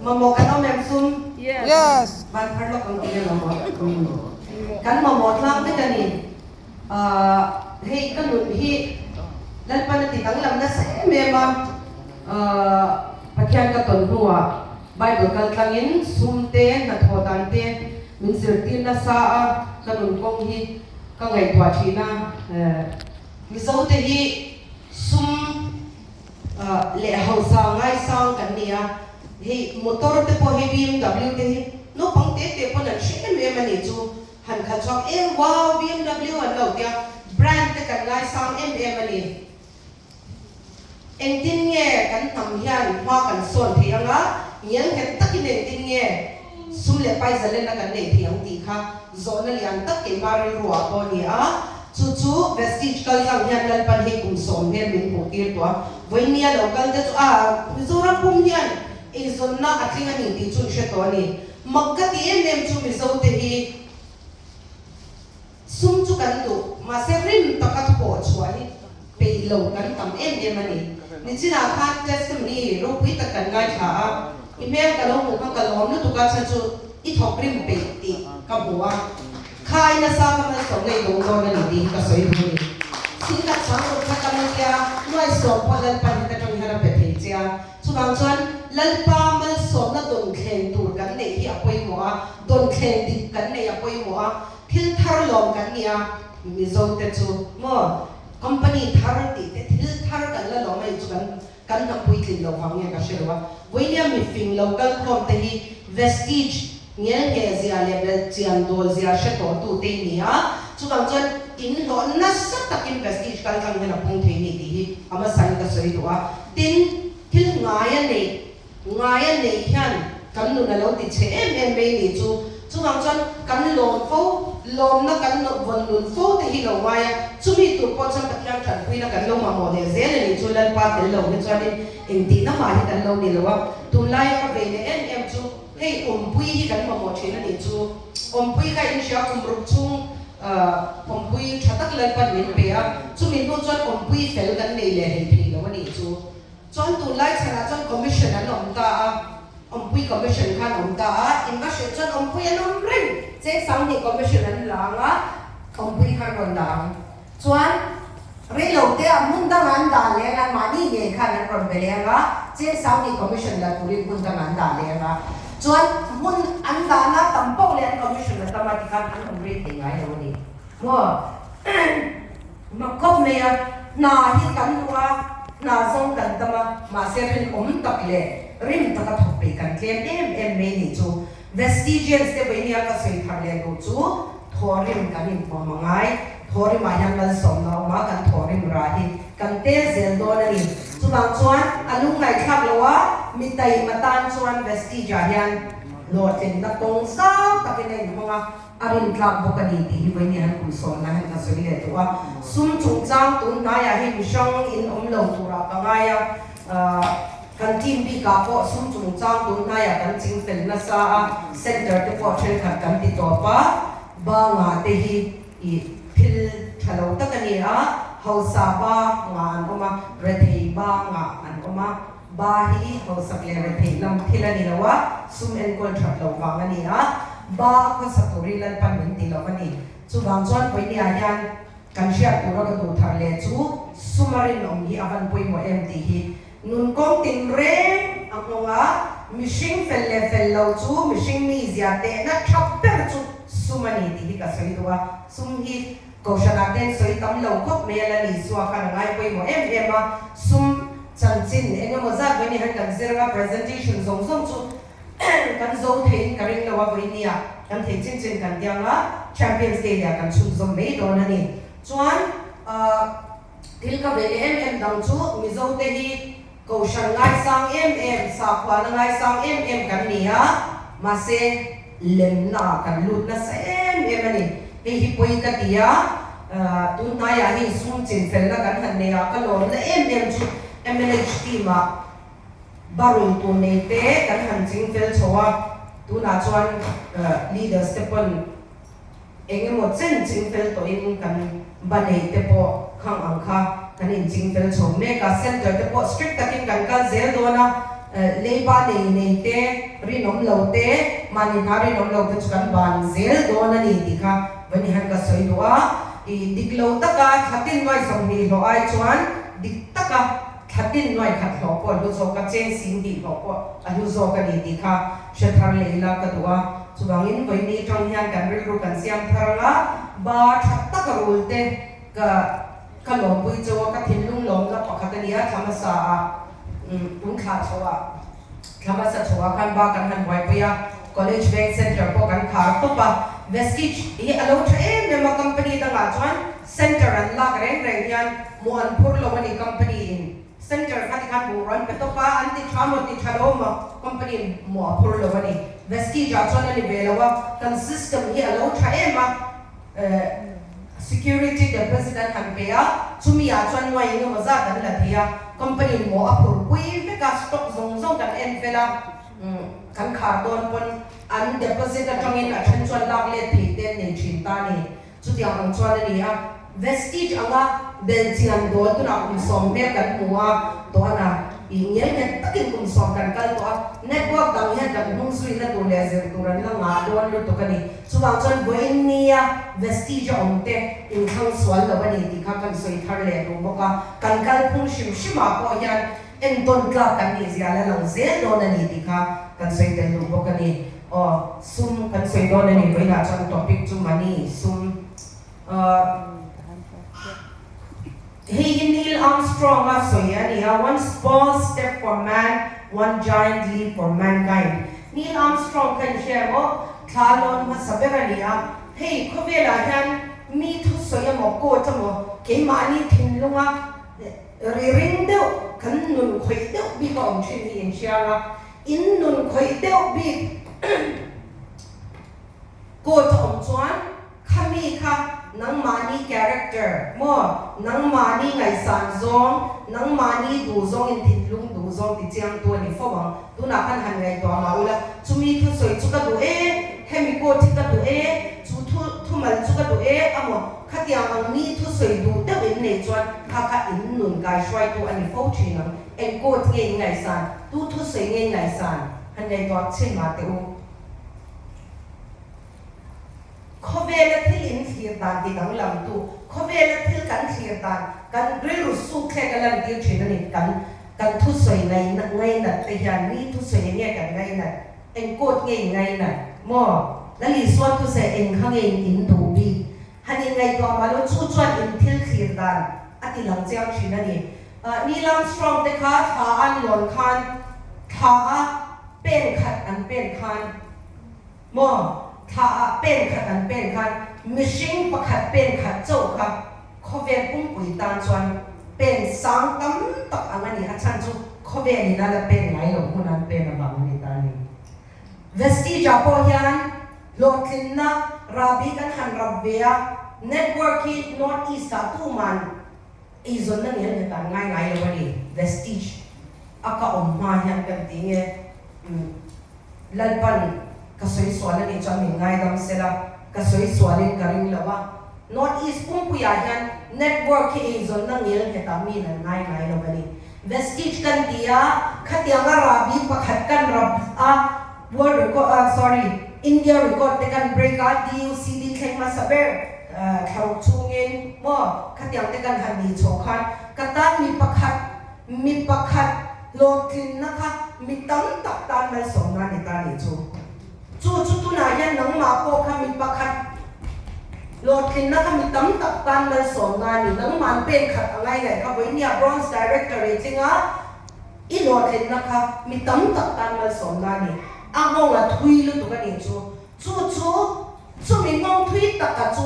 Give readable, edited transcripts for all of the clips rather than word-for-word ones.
Mamawh kan awm em sum? Yes. Van phar lawk an awm em mamawh? Kan mamawh tlang vek a ni. Hei ka nun hi Lalpan a ti danglam nasa em em a, Pathian ka tawn hnuah Bible kal tlangin sum te, hnathawh dan te min zirtir nasa a, ka nun kawng hi ka ngaihtuah thin a. Mizote hi sum leh hausa ngaisang kan ni a, hei motor te pawh hei BMW te hi naupang te te pawn an hre em em a nih chu, han khalh chhuak em wow BMW an lo tia, brand te kan ngaisang em em a ni. Engtin nge kan hnam hian hma kan sawn thei ang a, ngialnghet takin engtin nge sum leh pai zalenna kan neih thei ang tih kha zawhna lian tak keimah rilru ah pawh a ni a. Chu chu Vestige kal tlang hian Lalpan hei kum sawm hmel min hmuh tir tawh a, vawinia lo kal te chu a Mizoram pum hian eizawnna a tling a ni tih chu an hre tawh a ni. Mak ka ti em em chu Mizo te hi sum chu kan duh, mahse rim taka thawh chhuah hi peih lo kan tam em em a ni. Nichinah khan testimony ropui tak kan ngaithla a, i hmel ka lo hmuh kha ka lawm lutuk a, chhan chu i thawk rim peih tih ka hmu a. Khai nasa ka malsawm ngei dawng dawn a ni tih hi ka sawi duh a ni. Singkhat chang ruk kha ka nia, nuaisawm pawh Lalpa hnen atang hian a pe thei che a. Chuvang chuan Lalpa malsawmna dawnthleng tur kan neih hi a pawimawh a, dawnthleng dik kan neih a pawimawh a, thil thar lawm kan nia Mizo te chu maw company thar tih te thil thar kan la lawm a ni chu kan Kan hnam puitlin loh vang nge ka hre lo a, vawinia mifing lo kal khawm te hi vestige ngelngheh zia leh belhchian dawl zia hre tawh tu te i ni a, chuvang chuan in hlawh nasa takin vestige kal tlang hian a pung thei ni tih hi a hmasain ka sawi duh a. Tin, thil ngai a neih ngai a neih hian kan nun a lo ti chhe em em mai ni chu. Chuvang chuan kan lawm fo, lawmna kan vawn nun fo te hi lo ngai a, chumi tur pawh chuan Pathian tanpuina kan lo mamawh leh zel a nih chu Lalpa tel lo hi chuanin engtihna mah hi kan lo ni lo a. Tunlaia ka vei leh em em chu hei awmpui hi kan mamawh thin a nih chu. Awmpui kha inhria kum ruk chhung awmpui tha tak Lalpan min pe a, chumi hnu chuan awmpui fel kan nei leh hei thei lo a nih chu. Chuan tunlai chhanah chuan commission an awm ta a, awmpui commission khan awm ta a, in va hrilh chuan awmpui an awm reng, cheng sanghnih commission an la ang a, awmpui khan rawn dah ang. Chuan reilo te ah hmun dangah an dah leh ang a, mahni ngei khan an rawn be leh ang a, cheng sanghnih commission la turin hmun dangah an dah leh ang a, chuan hmun an dahna tam poh leh an commission a tam a tikhan an awm rei thei ngai lo a ni maw. Mak khawp mai a, hna hi kan duh a, hna zawng kan tam a, mahse rinawm tak leh rim taka thawk peih kan tlem em em mai nih chu. Vestigians te vawinia ka sawi thar leh duh chu thawhrim kan inhuam a ngai. Thawhrimah hian malsawmna a awm a, kan thawhrim rah hi kan tel zel dawn a ni. Chuvang chuan a lungngaihthlak lo a, mi taima tan chuan Vestige-ah hian hlawhtlinna kawng zau takin a inhawng a, A rintlak bawk a ni tih hi vawiin hian kum sawmna hian ka sawi leh duh a. Sum chungchang tun hnaiah hi mihrang in awm lo turah ka ngai a, kan team bikah pawh sum chungchang tun hnaiah kan ching fel nasa a, center te pawh thenkhat kan ti tawp a, banga te hi ih thil tha lo tak a ni a, hausa ba nga an awm a, rethei ba nga an awm a. Ba hi hausak leh retheih lam thil a ni lo a, sum enkawl that loh vang a ni a, ba a khawsa turin Lalpan min ti lo a ni. Chuvang chuan vawinia hian kan hriat tura ka duh thar leh chu sum a rinawm hi a van pawimawh em tih hi nun kawng tinreng a nghawng a, mihring fel leh fel lo chu mihring mizia tehna tha ber chu sum a ni tih hi ka sawi duh a, sum hi Kohhranah ten sawi tam lo khawp mai a la ni Isua khan a ngai pawimawh em em a, sum chanchin eng emaw zat vawiin hian kan zir anga presentation zawng zawng chu kan zo theiin ka ring lo a, vawiin kan thei chin chin kan ti anga Champions Day leh ah kan chhunzawm mai dawn a ni. Chuan thil ka ve leh em em dang chu Mizo te hi Kohhran ngaisang em em, sakhuana ngaisang em em kan ni a, mahse lemna ah kan lut nasa em em a ni. Hei hi pawi ka ti a, tun hnaiah hei sum chinfelna kan han nei a, ka lawmna em em chu MLH team ah barul tur nei te kan han chingfel chho a, tunah chuan leaders te pawn Eng emaw chen ching fel tawhin kan ba nei te pawh khang ang kha kan inching fel chho mek a, center te pawh strict takin kan kal zel dawn a, Leiba nei nei te, rinawm lo te, mahni hna rinawm lo te chu kan ban zel dawn a ni tih kha vawiin hian ka sawi duh a. I dik lo taka thla tin nuai 20 hlawh ai chuan dik taka thla tin nuai khat hlawh pawh a hlu zawk a, cheng sing hnih hlawh pawh a hlu zawk a ni tih kha hre thar leh ila ka duh a. Chuvangin vawiin atang hian kan rilru kan siam thar anga ba tha taka rul te ka Ka lawmpui chauh a, ka thinlung lawmna pakhat a nia, thla hmasa ah tun thla chho ah, thla hmasa chho ah khan ba kan han buaipui a, College Veng Centre pawh kan khar tawp a, Vestige hi a lo tha em em a, company dangah chuan centre an lak reng reng hian hmuh an phur lo a ni, company in centre kha tikhan bungraw an pe tawp a, an ti tha maw ti tha lo maw company in hmuh a phur lo a ni, Vestige ah chuan a ni ve lo a, kan system hi a lo tha em a. Security deposit an han pe a, chumi ah chuan nuai eng emaw zat an la thei a, company in maw a phur pui vek a, stock zawng zawng kan en fel a, kan khar dawn pawn an deposit atangin a then chuan lak let thei te an nei thin ta a ni. Chutiang ang chuan a ni a, Vestige anga belchian dawl tunah kum sawm hmel kan hmu a, tawhana ih ngel nghet takin kum sawm kan kal tawh a, network dang hian kan hnung zuina tur leh zir tur an la ngah dawn lutuk a ni. Chuvang chuan vawiin nia Vestige a awm te inthlang sual lo a ni tih kha kan sawi thar leh duh bawk a, kan kalphung hrim hrimah pawh hian entawn tlak kan nih zia la lang zel dawn a ni tih kha kan sawi tel duh bawk a ni. Aw, sum kan sawi dawn a ni, vawiinah chuan topic chu money, sum. Hei hi Neil Armstrong a sawi a ni a, One small step for man, one giant leap for mankind. Neil Armstrong kha in hria emaw, thla lawn hmasa ber a ni a. Hei khawvelah hian mi thusawi emaw, quote emaw, keimahni thinlunga ri ring deuh, kan nun khawih deuh bik a awm thin hi in hria ang a. In nun khawih deuh bik quote a awm chuan, Khami kha nangmahni character maw, nangmahni ngaihsan zawng, nangmahni duh zawng in thinlung duh zawng ti chiangtu a ni fo ang. Tunah khan han ngaihtuah mah ula, chumi thusawi chu ka duh e, hemi quote hi ka duh e, chu thu thumal chu ka duh e amaw, khatiang ang mi thusawi duh deuh in nei chuan kha kha in nun kaihruaitu a ni fo thin ang. Eng quote nge in ngaihsan, tu thusawi nge in ngaihsan, han ngaihtuah chhin mah teh u. Khawvela thil in thlir dan ti danglam tu, khawvela thil kan thlir dan, kan rilru sukthlek a lantir thin a ni. Kan kan thusawi ngaih ngainat te hian mi thusawi eng nge kan ngainat, eng coat nge in ngainat maw? Lal Isua thusawi eng kha nge in in duh bik? Han in ngaihtuah mah lo chu chuan in thil thlir dan a ti lang chiang thin a ni. Neil Armstrong te kha thla an lawn khan thla a pen khat an pen khan, Maw, thla ah pen khat an pen khan mihring pakhat pen khat chauh kha khawvel pumpui tan chuan pen sang tam tak ang a ni, a chhan chu khawvel in a la pen ngai lo hmun an pen avang a ni ta a ni. Vestige ah pawh hian hlawhtlinna rahbi kan han rap ve a, network hi North East ah tuman eizawnna ngel nghet an ngai ngai lo a ni, Vestige a ka awm hma hian kan ti nge umm. Lalpan ka sawi sual a nih chuan min ngaidam se la, ka sawi sualin ka ring lo a. North East pumpuiah hian network hi eizawnna ngel nghetah mi an ngai ngai lo a ni. Vestige kan ti a, khatianga rahbi pakhat kan rap a, World record ah sorry, India record te kan break a, DUCD thleng hmasa ber thlaruk chhungin maw khatiang te kan han nih chhoh khan ka tan mi pakhat Mi pakhat hlawhtlinna kha mi tam tak tan malsawmna a ni ta nih chu. Chu chu tunah hian nangmah pawh kha mi pakhat hlawhtlinna kha mi tam tak tan malsawmna a ni. Nangmahn pen khat a ngai ngaih kha vawinia Bronze Director i tlinga i hlawhtlinna kha mi tam tak tan malsawmna a ni. A nghawng a thui lutuk a nih chu. Chu chu chumi nghawng thui taka chu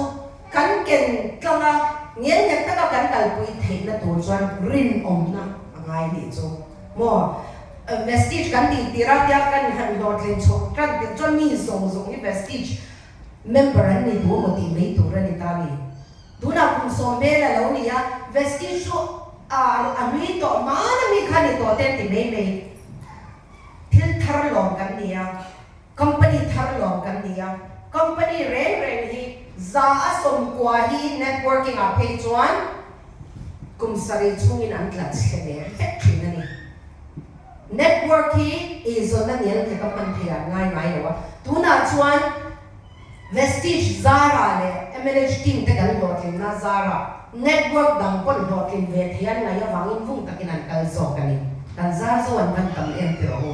kan ken tlang a, ngelnghet taka kan kalpui theihna tur chuan rinawmna a ngai nih chu maw? Vestige kan tih tir a tia kan han hlawhtlin chhoh tan tir chuan mi zawng zawng hi Vestige member an ni duh emaw tih mai tur a ni ta ni. Tunah kum sawm hmel a lo ni a, Vestige chu a a hlui tawh hmana mi kha ni tawh te an ti mai mai. Thil thar lawm kan ni a. Company thar lawm kan ni a, company reng reng hi 190 hi networking ah phei chuan kum sarih chhungin an tla chhe ve vek thin a ni. Network hi eizawnna nel nghet a hman theih an ngai ngai lo a, tunah chuan Vestige Zara leh MLH team te kan hlawhtlinna Zara network dang pawn hlawhtlin ve thei an ngaih avangin vung takin an kal zawk a ni. Kan zar zo an van tam em ti rawh u.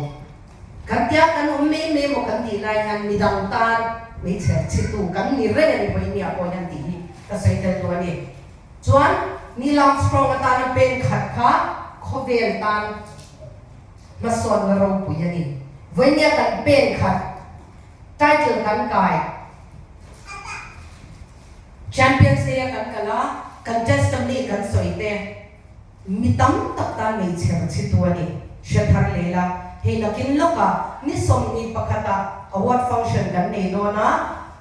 Kan tia kan awm mai mai maw kan tih lai hian midang tan hmeichhe chhitu kan ni reng a ni pawhin nia pawh hian tih hi ka sawi tel duh a ni. Chuan Neil Armstrong atana pen khat kha khawvel tan hmasawnna ropui a ni. Vawinia kan pen khat title kan kai Champions Day a kan kal a, kan testimony kan sawi te Mi tam tak tan hmeichhe chhitu a ni. Hre thar leh la, hei nakin lawkah ni 21 ah award function kan nei dawn a,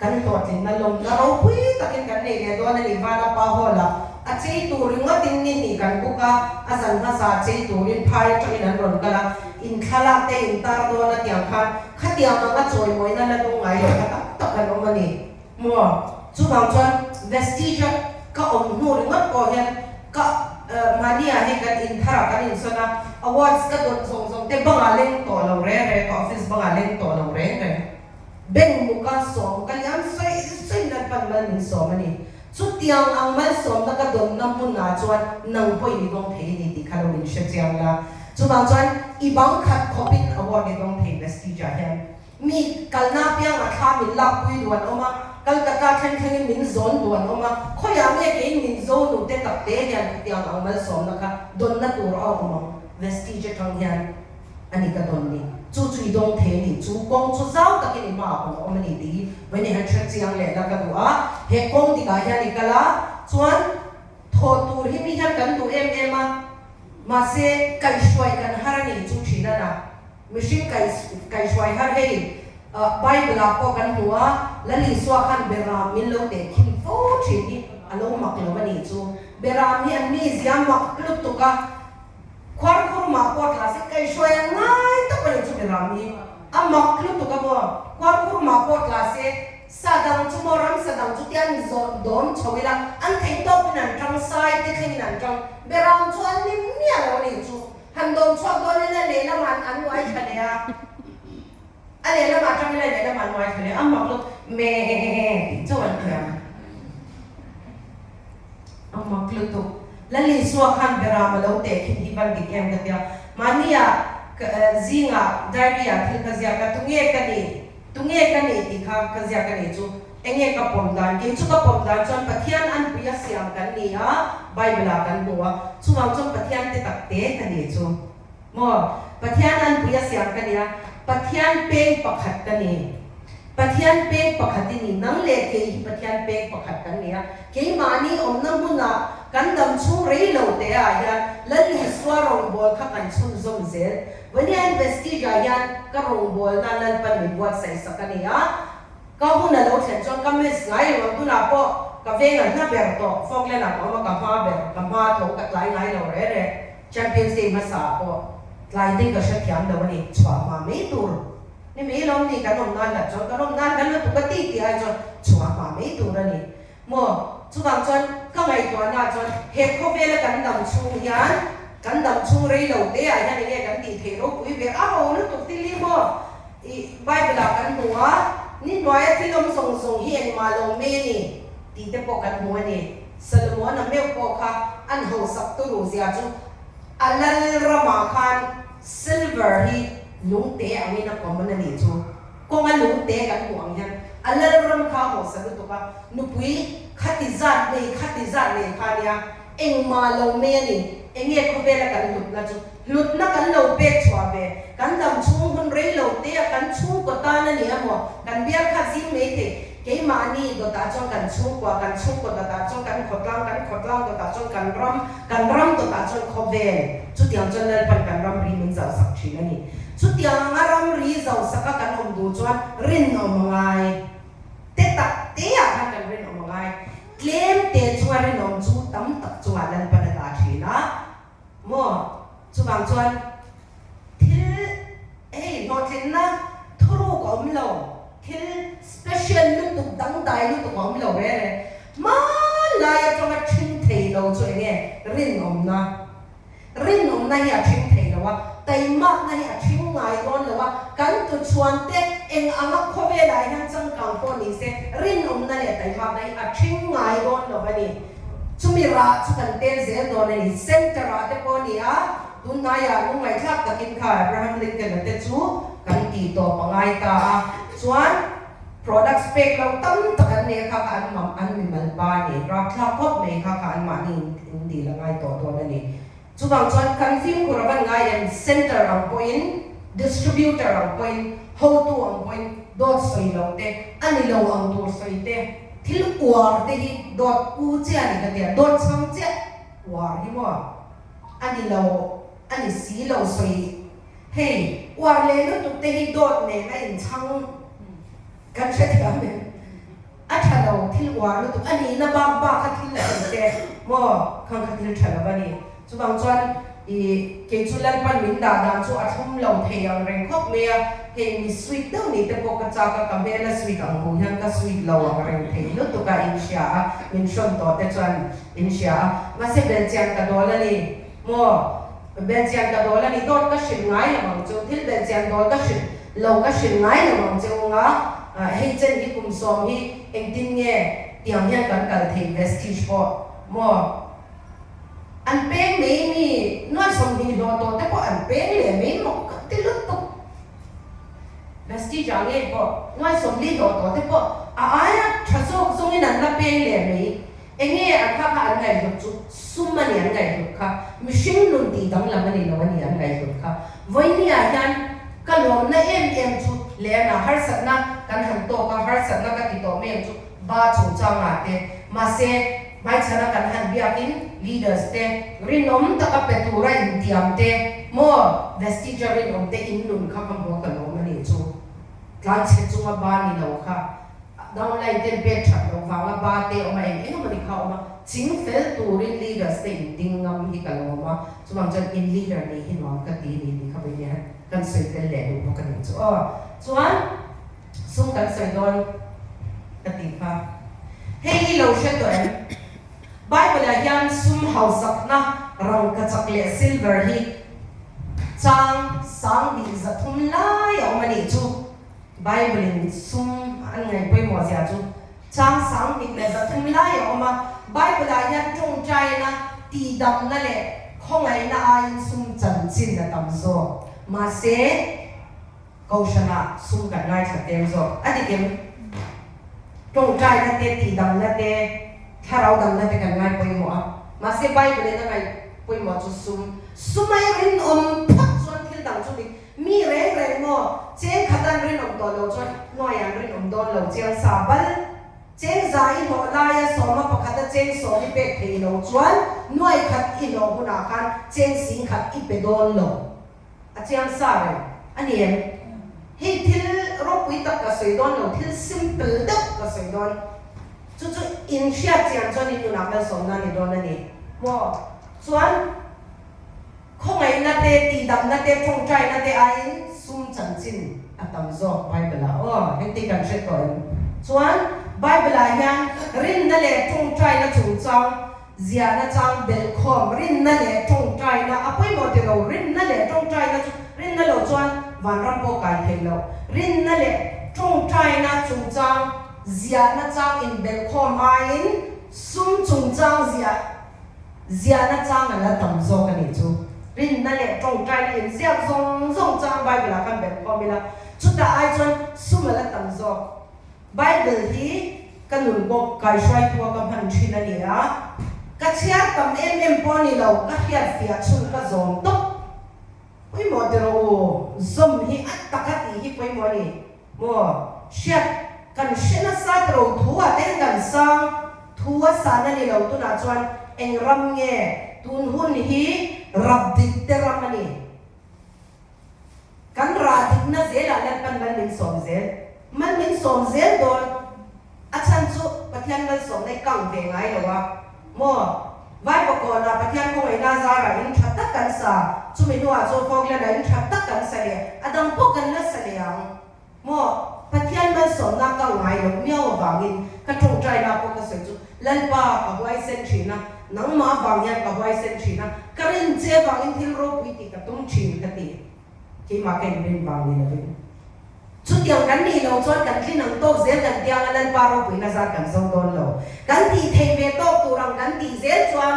kan hlawhtlinna lawmna ropui takin kan nei leh dawn a ni. Vanapa Hall ah a chei tur ringawtin ni hnih kan book a, a zan hmasa chei turin phai atangin an rawn kal a, in thlalak te in tar dawn a tiang khan khatiang anga chawimawina la dawng ngai lo kha tam tak an awm a ni. Maw? Chuvang chuan Vestige-a ka awm hnu ringawt pawh hian ka mahniah hei kan in tharah kan insawn a, awards ka dawn zawng zawng te bangah leng tawh lo reng reng, ka office bangah leng tawh lo reng reng. Bank muka sawm ka liam sawi sawi Lalpan mal min sawm a ni. Chutiang ang malsawmna ka dawnna hmunah chuan nang pawhin i dawng thei a ni tih kha lo inhre chiang la. Chuvang chuan i bang khat khawpin award i dawng thei Vestige-ah hian. Mi kalna apiangah thla min lakpui duh an awm a, Calcutta thleng thlengin min zawn duh an awm a, khawiah nge keiin min zo nu te tak te hian khatiang ang malsawmna kha dawnna tur a awm ang, Vestige atang hian a ni ka dawn ni, chu chu i dawng thei a ni, chu kawng chu zau takin i hmaah hawn a awm a ni tih hi vawiin han hre chiang leh la ka duh a, he kawng dikah hian i kal a, chuan thawh tur hi mi hian kan duh em em a, mahse kaihhruai kan har a ni chu thin a na. Mihring kaihhruai har hei Bible ah pawh kan hmu a, Lal Isua khan Beram min lo teh khin fo thin hi a lo mak lo a nih chu. Beram hi an mizia mak lutuk a, khuarkhur mah pawh tla se kaihhruai an ngai tak a nih chu Beram hi a mak lutuk a maw, khuarkhur mah pawh tla se sa dang chu maw ramsa dang chu tian zawh dawm chho ila an theih tawpin an tang, sai te thlengin an tang, Beram chu an ni miah lo a nih chu. Han dawm chhuak dawn ila lehlam an an uai thla leh a, a lehlam ah tang ila lehlam an uai thla leh a, a mak lutuk meh tih chauh an thiam a mak lutuk. Lal Isua khan Beram a lo teh khin hi van dik em ka tia, mahni ah zingah diary ah thil ka ziak a, tunge ka nih, tunge ka nih tih kha ka ziak a nih chu. Enge ka pawm dan? Kei chu ka pawm dan chuan Pathian anpui a siam kan ni a, Bible ah kan hmu a, chuvang chuan Pathian te tak te ka ni chu. Maw? Pathian anpui a siam ka ni a, Pathian peng pakhat ka ni. Pathian peng pakhat i ni. Nang leh kei hi Pathian peng pakhat kan ni a, keimahni awmna hmunah kan dam chhung rei lo te ah hian Lal Isua rawngbâwl kha kan chhunzawm zel. Vania Vestige ah hian ka rawngbâwlna Lalpan min buatsaih sak a ni a, Ka hun a lo thlen chuan ka miss ngai lo ang, tunah pawh ka veng a hla ber tawh, Falkland ah ka awm a, ka hma ber, ka hma tho ka tlai ngai lo re re, Champions Day hmasa ah pawh tlai ding ka hrethiam lo a ni, chhuah hma mai tur ni mai lawm ni, kan awm nan hlat chuan kan awm nan hlat lutuk ka ti tih ai chuan chhuah hma mai tur a ni maw, chuvang chuan ka ngaihtuahna ah chuan he khawvela kan dam chhung hian kan dam chhung rei lo te ah hian enge kan tih theih ropui ve a ho lutuk thil hi maw. I Bible ah kan hmu a, ni hnuaia thil awm zawng zawng hi engmah lo mai a ni tih te pawh kan hmu a ni. Solomon-a meuh pawh kha an hausak turu zia chu a lal ramah khan silver hi lungte angin a common a nih chu. Kawnga lungte kan hmuh ang hian a lal ram kha a hausa lutuk a, nupui khati zat nei khati zat nei kha a nia. Engmah lo mai a ni. Enge khawvela kan hlutna chu? Hlutna kan lo pek chhuah ve. Kan dam chhung hun rei lo te a kan chhungkaw tan a ni a maw? Kan bial kha zing mai thei. Keimahni dawtah chuan kan chhungkua, kan chhungkaw dawtah chuan kan khawtlang, kan khawtlang dawtah chuan kan ram, kan ram dawtah chuan khawvel. Chutiang chuan Lalpan kan ramri min zauhsak thin a ni. Chutiang anga ramri zauhsaka kan awm duh chuan rinawm a ngai. Te tak te ah khan kan rinawm a ngai. Tlem te chunga rinawm chu tam tak chungah Lalpan a dah thin a maw? Chuvang chuan thil hei hlawhtlinna thuruk a awm lo, thil special lutuk dangdai lutuk a awm lo reng reng. Hmanlai atanga ṭhing thei lo chu eng nge rinawmna? Rinawmna hi a ṭhing thei lo a. Taimakna hi a ṭhing ngai dawn lo a, kan tuchhuan te eng anga khawvelah hian changkang pawh ni se, rinawmna leh taimakna hi a ṭhing ngai dawn lo a ni. Chumi rah chu kan tel zel dawn a ni. Centre ah te pawh a ni a, tunhnaiah lungngaihthlak takin kha Abraham Lincoln-a te chu kan tih tawp a ngai ta a, chuan products pek lo tam tak an nei a, kha kha an mam an mimal pa a ni, rapthlak khawp mai kha kha anmahni in dil a ngai tawh dawn a ni. Chuvang chuan kan fimkhur a van ngai em, centre ang pawhin, distributor ang pawhin, hotu ang pawhin dawt sawi lo te, a ni lo ang tur sawi te, thil uar te hi dawt u chiah a ni ka tia, dawt chhang chiah uar hi maw a ni lo, a ni si lo sawi hei uar leh lutuk te hi dawt nen a inchhang kan hrethiam em. A tha lo, thil uar lutuk a nihna bak bak a thil sawi te maw khang kha thil tha lo a ni. Chuvang chuan i kei chu Lalpan min dah dan chu a thlum lo thei ang reng khawp mai a, hei mi sweet deuh ni te pawh ka chak a, ka hmel a sweet ang hu hian ka sweet lo ang reng thei lutuk a in hria a, min hrawn tawh te chuan in hria a, mahse belchian ka dawl a ni maw, belchian ka dawl a ni, dawt ka hrilh ngai lo ang chu, thil belchian dawl ka hrilh lo ka hrilh ngai lo ang che u nga. Hei chen hi kum sawm hi engtin nge tiang hian kan kal thei Vestige pawh maw? An peng mai mi nuai 20 hlawh tawh te pawh an peng leh mai maw ka ti lutuk. Vestige ah ngei pawh nuai 40 hlawh tawh te pawh a aia tha zawk zawngin an la peng leh mai. Enge a kha kha an ngaihhlut chu sum a ni an ngaihhlut kha, mihring nun tih danglam a ni lo a ni an ngaihhlut kha. Vawinia hian ka lawmna em em chu Leana harsatna kan han tawk a, harsatna ka ti tawh mai ang chu ba chungchangah te, mahse hmaichhana kan han biakin leaders te rinawm taka pe tura intiam te maw Vestige-a rinawm te in nun kha ka hmu a ka lawm a nih chu. Tlanchhe chunga ba ni lo kha. Downline ten pek that loh vanga ba te awm a, eng eng emawni kha awm a, ching fel turin leaders te in ding ngam hi ka lawm a, chuvang chuan in leader nih hi nuam ka ti ni tih kha vawiin hian kan sawi tel leh duh bawk a nih chu aw. Chuan sum kan sawi dawn ka tih kha hei hi lo hre tawh em? Bible ah hian sum hausakna rangkachak leh silver hi chang 2300 lai a awm a nih chu. Bible-in sum an ngaih pawimawh zia chu chang 2300 lai a awm a. Bible-ah hian tawngtaina, tihdamna leh khawngaihna aiin sum chanchin a tam zawk. Mahse, Kohhranah sum kan ngaithla tlem zawk. A dik em? Tawngtaina te, tihdamna te, thlarau damna te kan ngai pawimawh a. Mahse, Bible-in a ngaih pawimawh chu sum. Sum ai rinawm phawt chuan thil dang chu dik Mi reng reng maw? Cheng khat an rinawm tawh lo chuan hnuai an rinawm dawn lo chiang sa bal. Cheng za i hlawh laia sawma pakhata cheng sawm i pek thei lo chuan nuai khat i hlawh hunah khan cheng sing khat i pe dawn lo. A chiang sa reng a ni em? Hei thil ropui tak ka sawi dawn lo, thil simple deuh ka sawi dawn. Chu chu in hriat chian chuan in nunah malsawmna a ni dawn a ni maw? Chuan. Khawngaihna te, tihdamna te, tawngtaina te aiin sum chanchin a tam zawk Bible-ah aw, hengti kan hre tawh em? Chuan Bible-ah hian rinna leh tawngtaina chungchang ziahna chang belhkhawm rinna leh tawngtaina a pawimawh ti lo, rinna leh tawngtaina chu rinna lo chuan vanram pawh kai thei lo, rinna leh tawngtaina chungchang ziahna chang inbelhkhawm aiin sum chungchang ziah Ziahna chang a la tam zawk a nih chu. Rinna leh tawngtaina inziak zawng zawng chang Bible ah khan belh khawm ila, chutah ai chuan sum a la tam zawk. Bible hi ka nun pawh kaihruaitu a ka hman thin a ni a, ka chhiar tam em em pawh a ni lo, ka hriatfiah chhun ka zawm tawp. Pawimawh teh rawh u, zawm hi a taka tih hi pawimawh a ni maw? Hriat kan hre nasa teh rawh u, thu ah te hian kan sang, thu a san a ni lo tunah chuan eng ram nge tun hun hi rap dik te ram a ni. Kan rah dikna zelah Lalpan mal min sawm zel, mal min sawm zel dawn. A chhan chu Pathian malsawmna i kang ve ngai lo a maw? Vaivakawnah Pathian khawngaihna zarah in tha tak kan sa, chumi hnuah chu Falkland-ah in tha tak kan sa leh, a dang pawh kan la sa leh ang maw? Pathian malsawmna kang ngai loh miau avangin ka tawngtaina pawh ka sawi chu Lalpa ka huaisen thin a. nangmah vang hian ka huaisen thin a, ka rin che vangin thil ropui tih ka tum thin ka ti. Keimah ka inrin vang ni lovin. Chutiang kan nih loh chuan kan tlin ang tawk zel kan tiang a, Lalpa ropuina zat kan zo dawn lo. Kan tih theih ve tawk tur ang kan tih zel chuan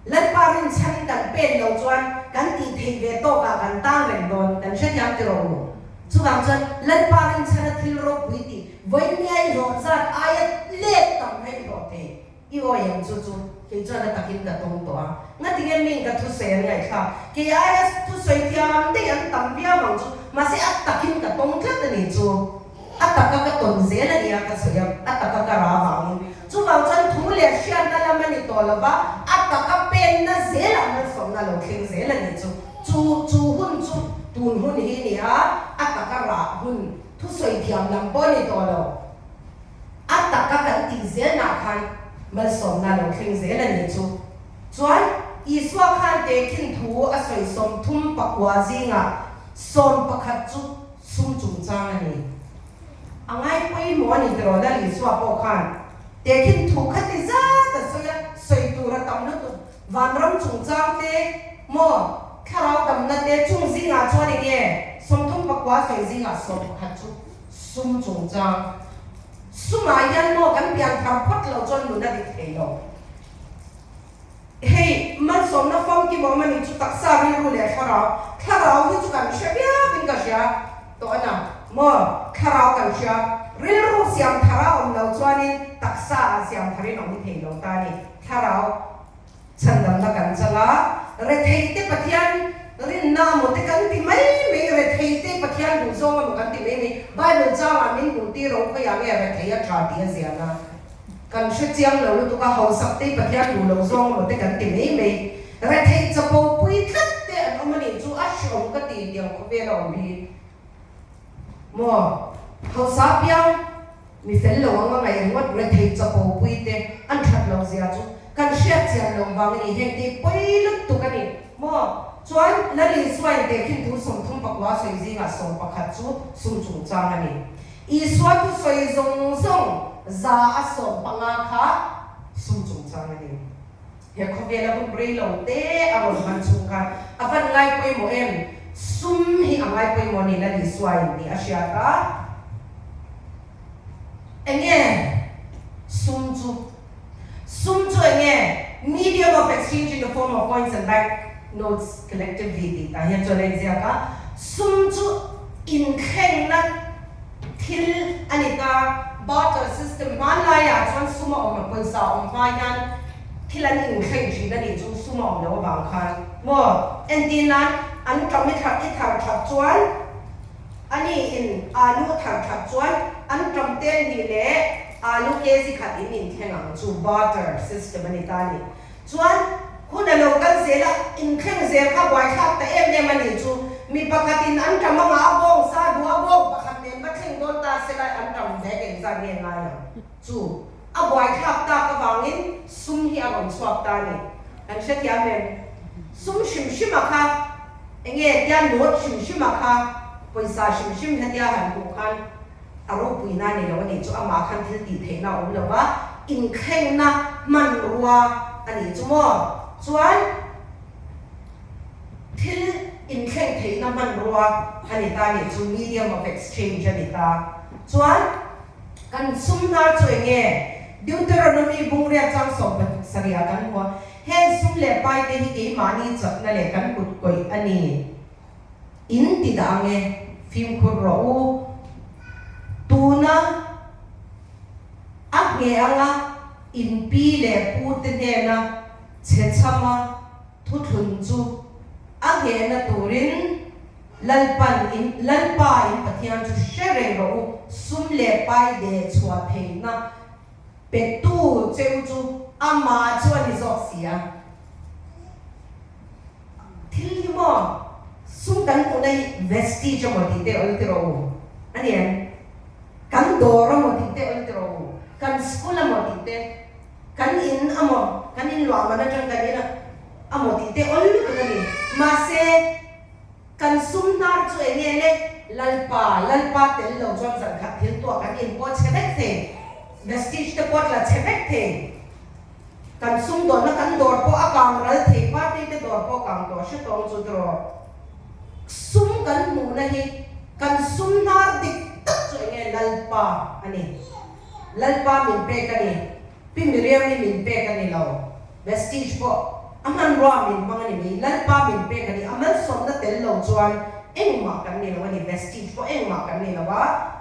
Lalpa rinchhan kan pen loh chuan kan tih theih ve tawkah kan tang reng dawn, kan hrethiam tiraw u? Chuvang chuan Lalpa rinchhana thil ropui tih vawinia i hlawh zat aia let tam kha i hlawh thei. I awi ang chu chu kei chuan a takin ka tawng tawh a, ngatinge ming ka thusawi an ngaihthlak? Kei aia thusawi thiam daih an tam viau ang chu, mahse a takin ka tawng tlat a nih chu. A taka ka tawn zel a nia ka sawi a, a taka ka ra vangin. Chuvang chuan thu leh hriatna lam a ni tawh lo va, a taka penna zelah malsawmna lo thleng zel a nih chu. Chu chu hun chu tun hun hi a ni a, a taka rah hun thusawi thiam lam pawh a ni tawh lo. A taka kan tih zelnah khan malsawmna lo thleng zel a nih chu. Chuan Isua khan tehkhin thu a sawi 39 zingah 11 chu sum chungchang a ni. A ngai pawimawh a ni tiraw Lal Isua pawh khan tehkhin thu kha ti zat a sawi a, sawi tur a tam lutuk. Vanram chungchang te maw thlarau damna te chung zingah chuan enge 39 sawi zingah 11 chu Sum chungchang. Sumah hian maw kan pian thar phawt lo chuan nun a dik thei lo. Hei, malsawmna famkim awm a nih chu taksa rilru leh thlarau. Thlarau hi chu kan hre viauin ka hria tawh a na maw? Thlarau kan hria. Rilru siam thar a awm lo chuanin taksa ah siam tharin a awm thei lo ta a ni. Thlarau. Chhandamna kan chang a, retheite Pathian rinna amaw te kan ti mai mai, retheite Pathian duh zawng amaw kan ti mai mai, Bible changah min hmuh tir ro khawiah nge rethei a tha tih a zian a, kan hre chiang lo lutuk a, hausak te Pathian duh lo zawng amaw te kan ti mai mai, rethei chapo pui tlat te an awm a nih chu a hreawm ka ti tiang khawvel a awm hi maw, hausa piang. Mi fel lo anga ngaih ringawt rethei chapo pui te an that loh zia chu kan hriat chian loh vang a ni. Heng tih pawi lutuk a ni maw? Chuan Lal Isua in tehkhin thu 39 sawi zingah 11 chu sum chungchang a ni. Isua thusawi zawng zawng 115 kha sum chungchang a ni. He khawvela hun rei lo te a rawn hman chhung khan a van ngai pawimawh em? Sum hi a ngai pawimawh a ni Lal Isua in tih a hriat a. Enge sum chu? Sum chu enge? Medium of exchange in the form of coins and bank notes collectively tih tah hian chuan a inziak a. Sum chu inthlengna thil a ni ta. Barter system hmanlaiah chuan sum a awm a, pawisa a awm hma hian thil an inthleng thin a nih chu sum a awm loh avang khan maw? Entir nan an ṭam i i thar ṭhat chuan a ni in alu thar ṭhat chuan an ṭam tel nih leh alu kg khat in inthleng ang chu barter system a ni ta a ni. Chuan hun a lo kal zel a, inthleng zel kha buaithlak ta em em a nih chu. Mi pakhatin an ṭam anga a bawng sa duh a, bawng pakhat nen va thleng dawn ta se lai an ṭam bag engzat nge ngai ang chu. A buaithlak tak avangin sum hi a rawn chhuak ta a ni. Kan hrethiam em? Sum hrim hrim a kha enge tia note hrim hrim a kha pawisa hrim hrim hetia han hmuh khan a ropuina a ni lo a nih chu amah khan thil tih theihna a awm lo va, inthlengna hmanrua a nih chu maw? Chuan thil inthleng theihna hmanrua a ni ta a nih chu, medium of exchange a ni ta. Chuan kan sum hnar chu eng nge? Deuteronomy bungriat chang 17 ah kan hmu a, heng sum leh pai te hi keimahni chakna leh kan kut kawih a ni. In ti dah ang e, fimkhur rawh u. Tuna a ngheh anga in pi leh pu te hnena chhe chhama thuthlun chu a nghehna turin Lalpan in Lalpa in Pathian chu hre reng rawh u, sum leh pai deh chhuah theihna petu che u chu amah chu a ni zawk si a. Thil hi maw sum kan hmuhna hi vestige amaw tih te awl ti rawh u a ni em? Kan dawr amaw tih te awl ti rawh u, kan school amaw tih te, kan in amaw, kan in luah man atang kan in amaw tih te awl lutuk a ni. Mahse kan sum hnar chu eng nge le? Lalpa, Lalpa tel lo chuan zan khat thil tuah kan in pawh chhe vek thei, vestige te pawh tla chhe vek thei. Kan sumdawnna kan dawr pawh a kang ral thei, party te dawr pawh kang tawh hre tawng chu tiraw. Sum kan hmuhna hi kan sum hnar dik tak chu eng nge Lalpa a ni. Lalpa min pek a ni. Pi Miriam-i min pek a ni lo. Vestige pawh a hmanrua min hmang a ni mai. Lalpa min pek a ni. A malsawmna tel lo chuan engmah kan ni lo a ni. Vestige pawh engmah kan ni lo a.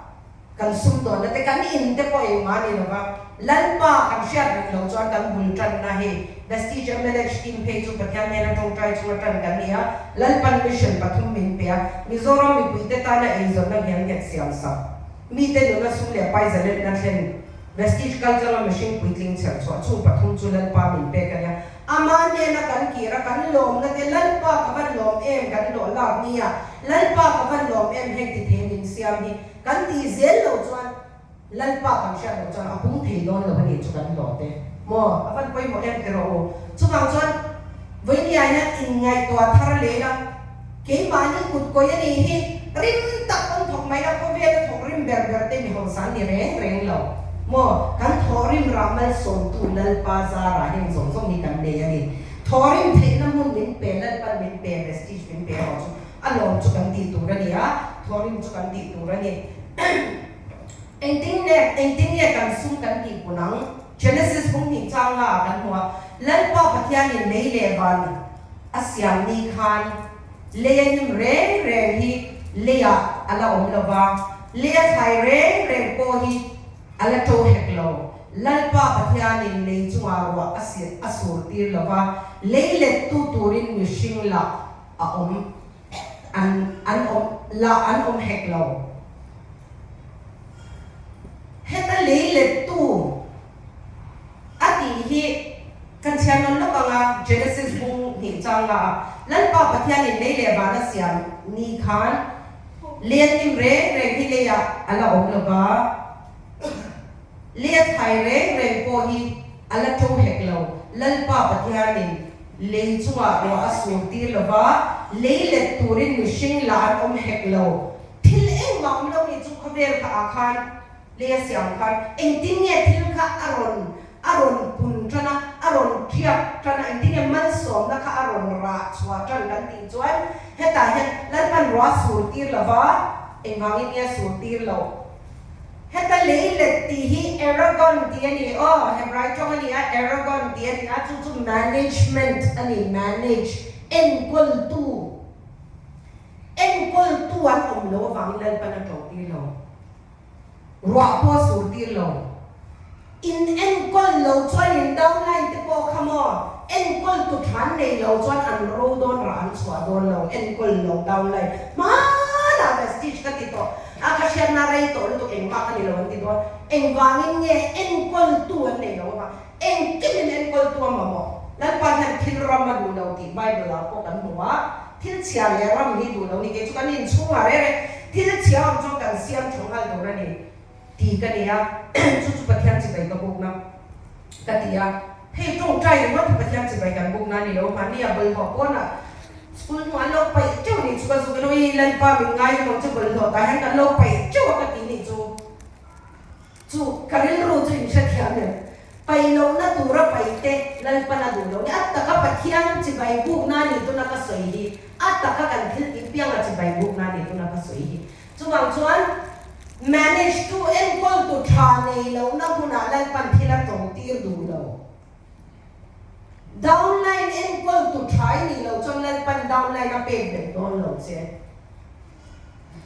Kan sumdawnna te, kan in te pawh engmah a ni lo va. Lalpa kan hriat reng lo chuan kan bul tanna hi Vestige MLH team phei chu Pathian hnena tawngtai chunga tan kan ni a. Lalpan mission pathum min pe a. Mizoram mipuite tana eizawnna hian nghet siam sak. Mite nuna sum leh pai zalenna thlen Vestige kaltlanga mihring puitling chher chhuah chung pathum chu Lalpa min pek a nia. Ama hnena kan kir a, kan lawmna te Lalpa ka van lawm em kan lawh lak nia, Lalpa ka van lawm em heng ti thei min siam hi kan tih zel lo chuan Lalpa kan hriat loh chuan a pung thei dawn lo a nih chu kan hlawh te maw a van pawimawh em ti rawh u. Chuvang chuan vawinia hian inngaihtuah thar leh ila keimahni kut kawi a nih hi rim tak pawn thawk mai la khawvel a thawk rim ber ber te mi hausa an ni reng reng lo maw kan thawh rim rah malsawmtu Lalpa zarah heng zawng zawng hi kan nei a ni. Thawh rim theihna hmun min pe Lalpan min pe vestige min pe erawh chu a lawm chu kan tih tur a ni a, thawh rim chu kan tih tur a ni. Engtin nge engtin nge kan sum kan tih pun ang? Genesis bung hnih chang nga ah kan hmu a, Lalpa Pathianin lei leh van a siam ni khan lei a hnim reng reng hi leiah a la awm lo va, lei a thlai reng reng pawh hi a la to hek lo. Lalpa Pathianin lei chungah ruah a a sur tir lo va, lei lettu turin mihring lah a awm an an awm lah an awm hek lo. Heta lei lettu a tih hi kan chhiar nawn lawk ang a, Genesis bung hnih chang nga a, Lalpa Pathianin lei leh van a siam ni khan len hnim reng reng hi leiah a la awm lo va, lei a thlai reng reng pawh hi a la to hek lo. Lalpa Pathianin lei chungah ruah a sur tir lo va, lei let turin mihring lah an awm hek lo. Thil engmah awm lo nih chu khawvel kha ah khan lei a siam khan engtin nge thil kha a rawn a rawn pun tan a, a rawn thiak tan a, engtin nge malsawmna kha a rawn rah chhuah tan kan tih chuan hetah hian Lalpan ruah sur tir lo va, engvangin nge a sur tir loh? Heta lei let tih hi Aragon tih a ni aw, Hebrai tawng a ni a, Aragon tih a ni a, chu chu management a ni, manage, enkawltu. Enkawltu an awm lo avangin Lalpan a ṭawh tir lo. Ruah pawh a sur tir lo. In enkawl lo chuan in downline te pawh kha maw enkawltu tha an nei lo chuan an ro dawn rah an chhuah dawn lo. Enkawl lo downline hmanah vestige ka ti tawh a ka hriatna rei tawh lutuk engmah ka ni lo an ti dawn. Engvangin nge enkawltu an nei lo avang Engkim in enkawltu a mamawh. Lalpa hian thil ram a duh lo tih Bible ah pawh kan hmu a, thil chhia leh ram hi duh lo ni kei chu kan inchhung ah reng reng thil chhia awm chuan kan siam tha nghal tur a ni tih ka ni a, chu chu Pathian chibai ka bukna ka ti a, hei tawngtai ringawt hi Pathian chibai kan bukna a ni lo, mahni a bawlhhlawh pawnah school hnuah an lo paih teuh nih chu ka zuk in awi Lalpa min ngai ang che bawlhhlawh tah hian kan lo paih teuh a ka ti nih chu. Chu ka rilru chu in hrethiam em? Paih lohna tura paih te Lalpan a duh lo ni. A taka Pathian chibai bukna a nih tuna ka sawi hi. A taka kan thil tih pianga chibai bukna a nih tuna ka sawi hi. Chuvang chuan manage tu enkawltu tha nei lohna hunah Lalpan thil a tawng tir duh lo. Downline enkawltu tha i nih loh chuan Lalpan downline a pek belh dawn lo che.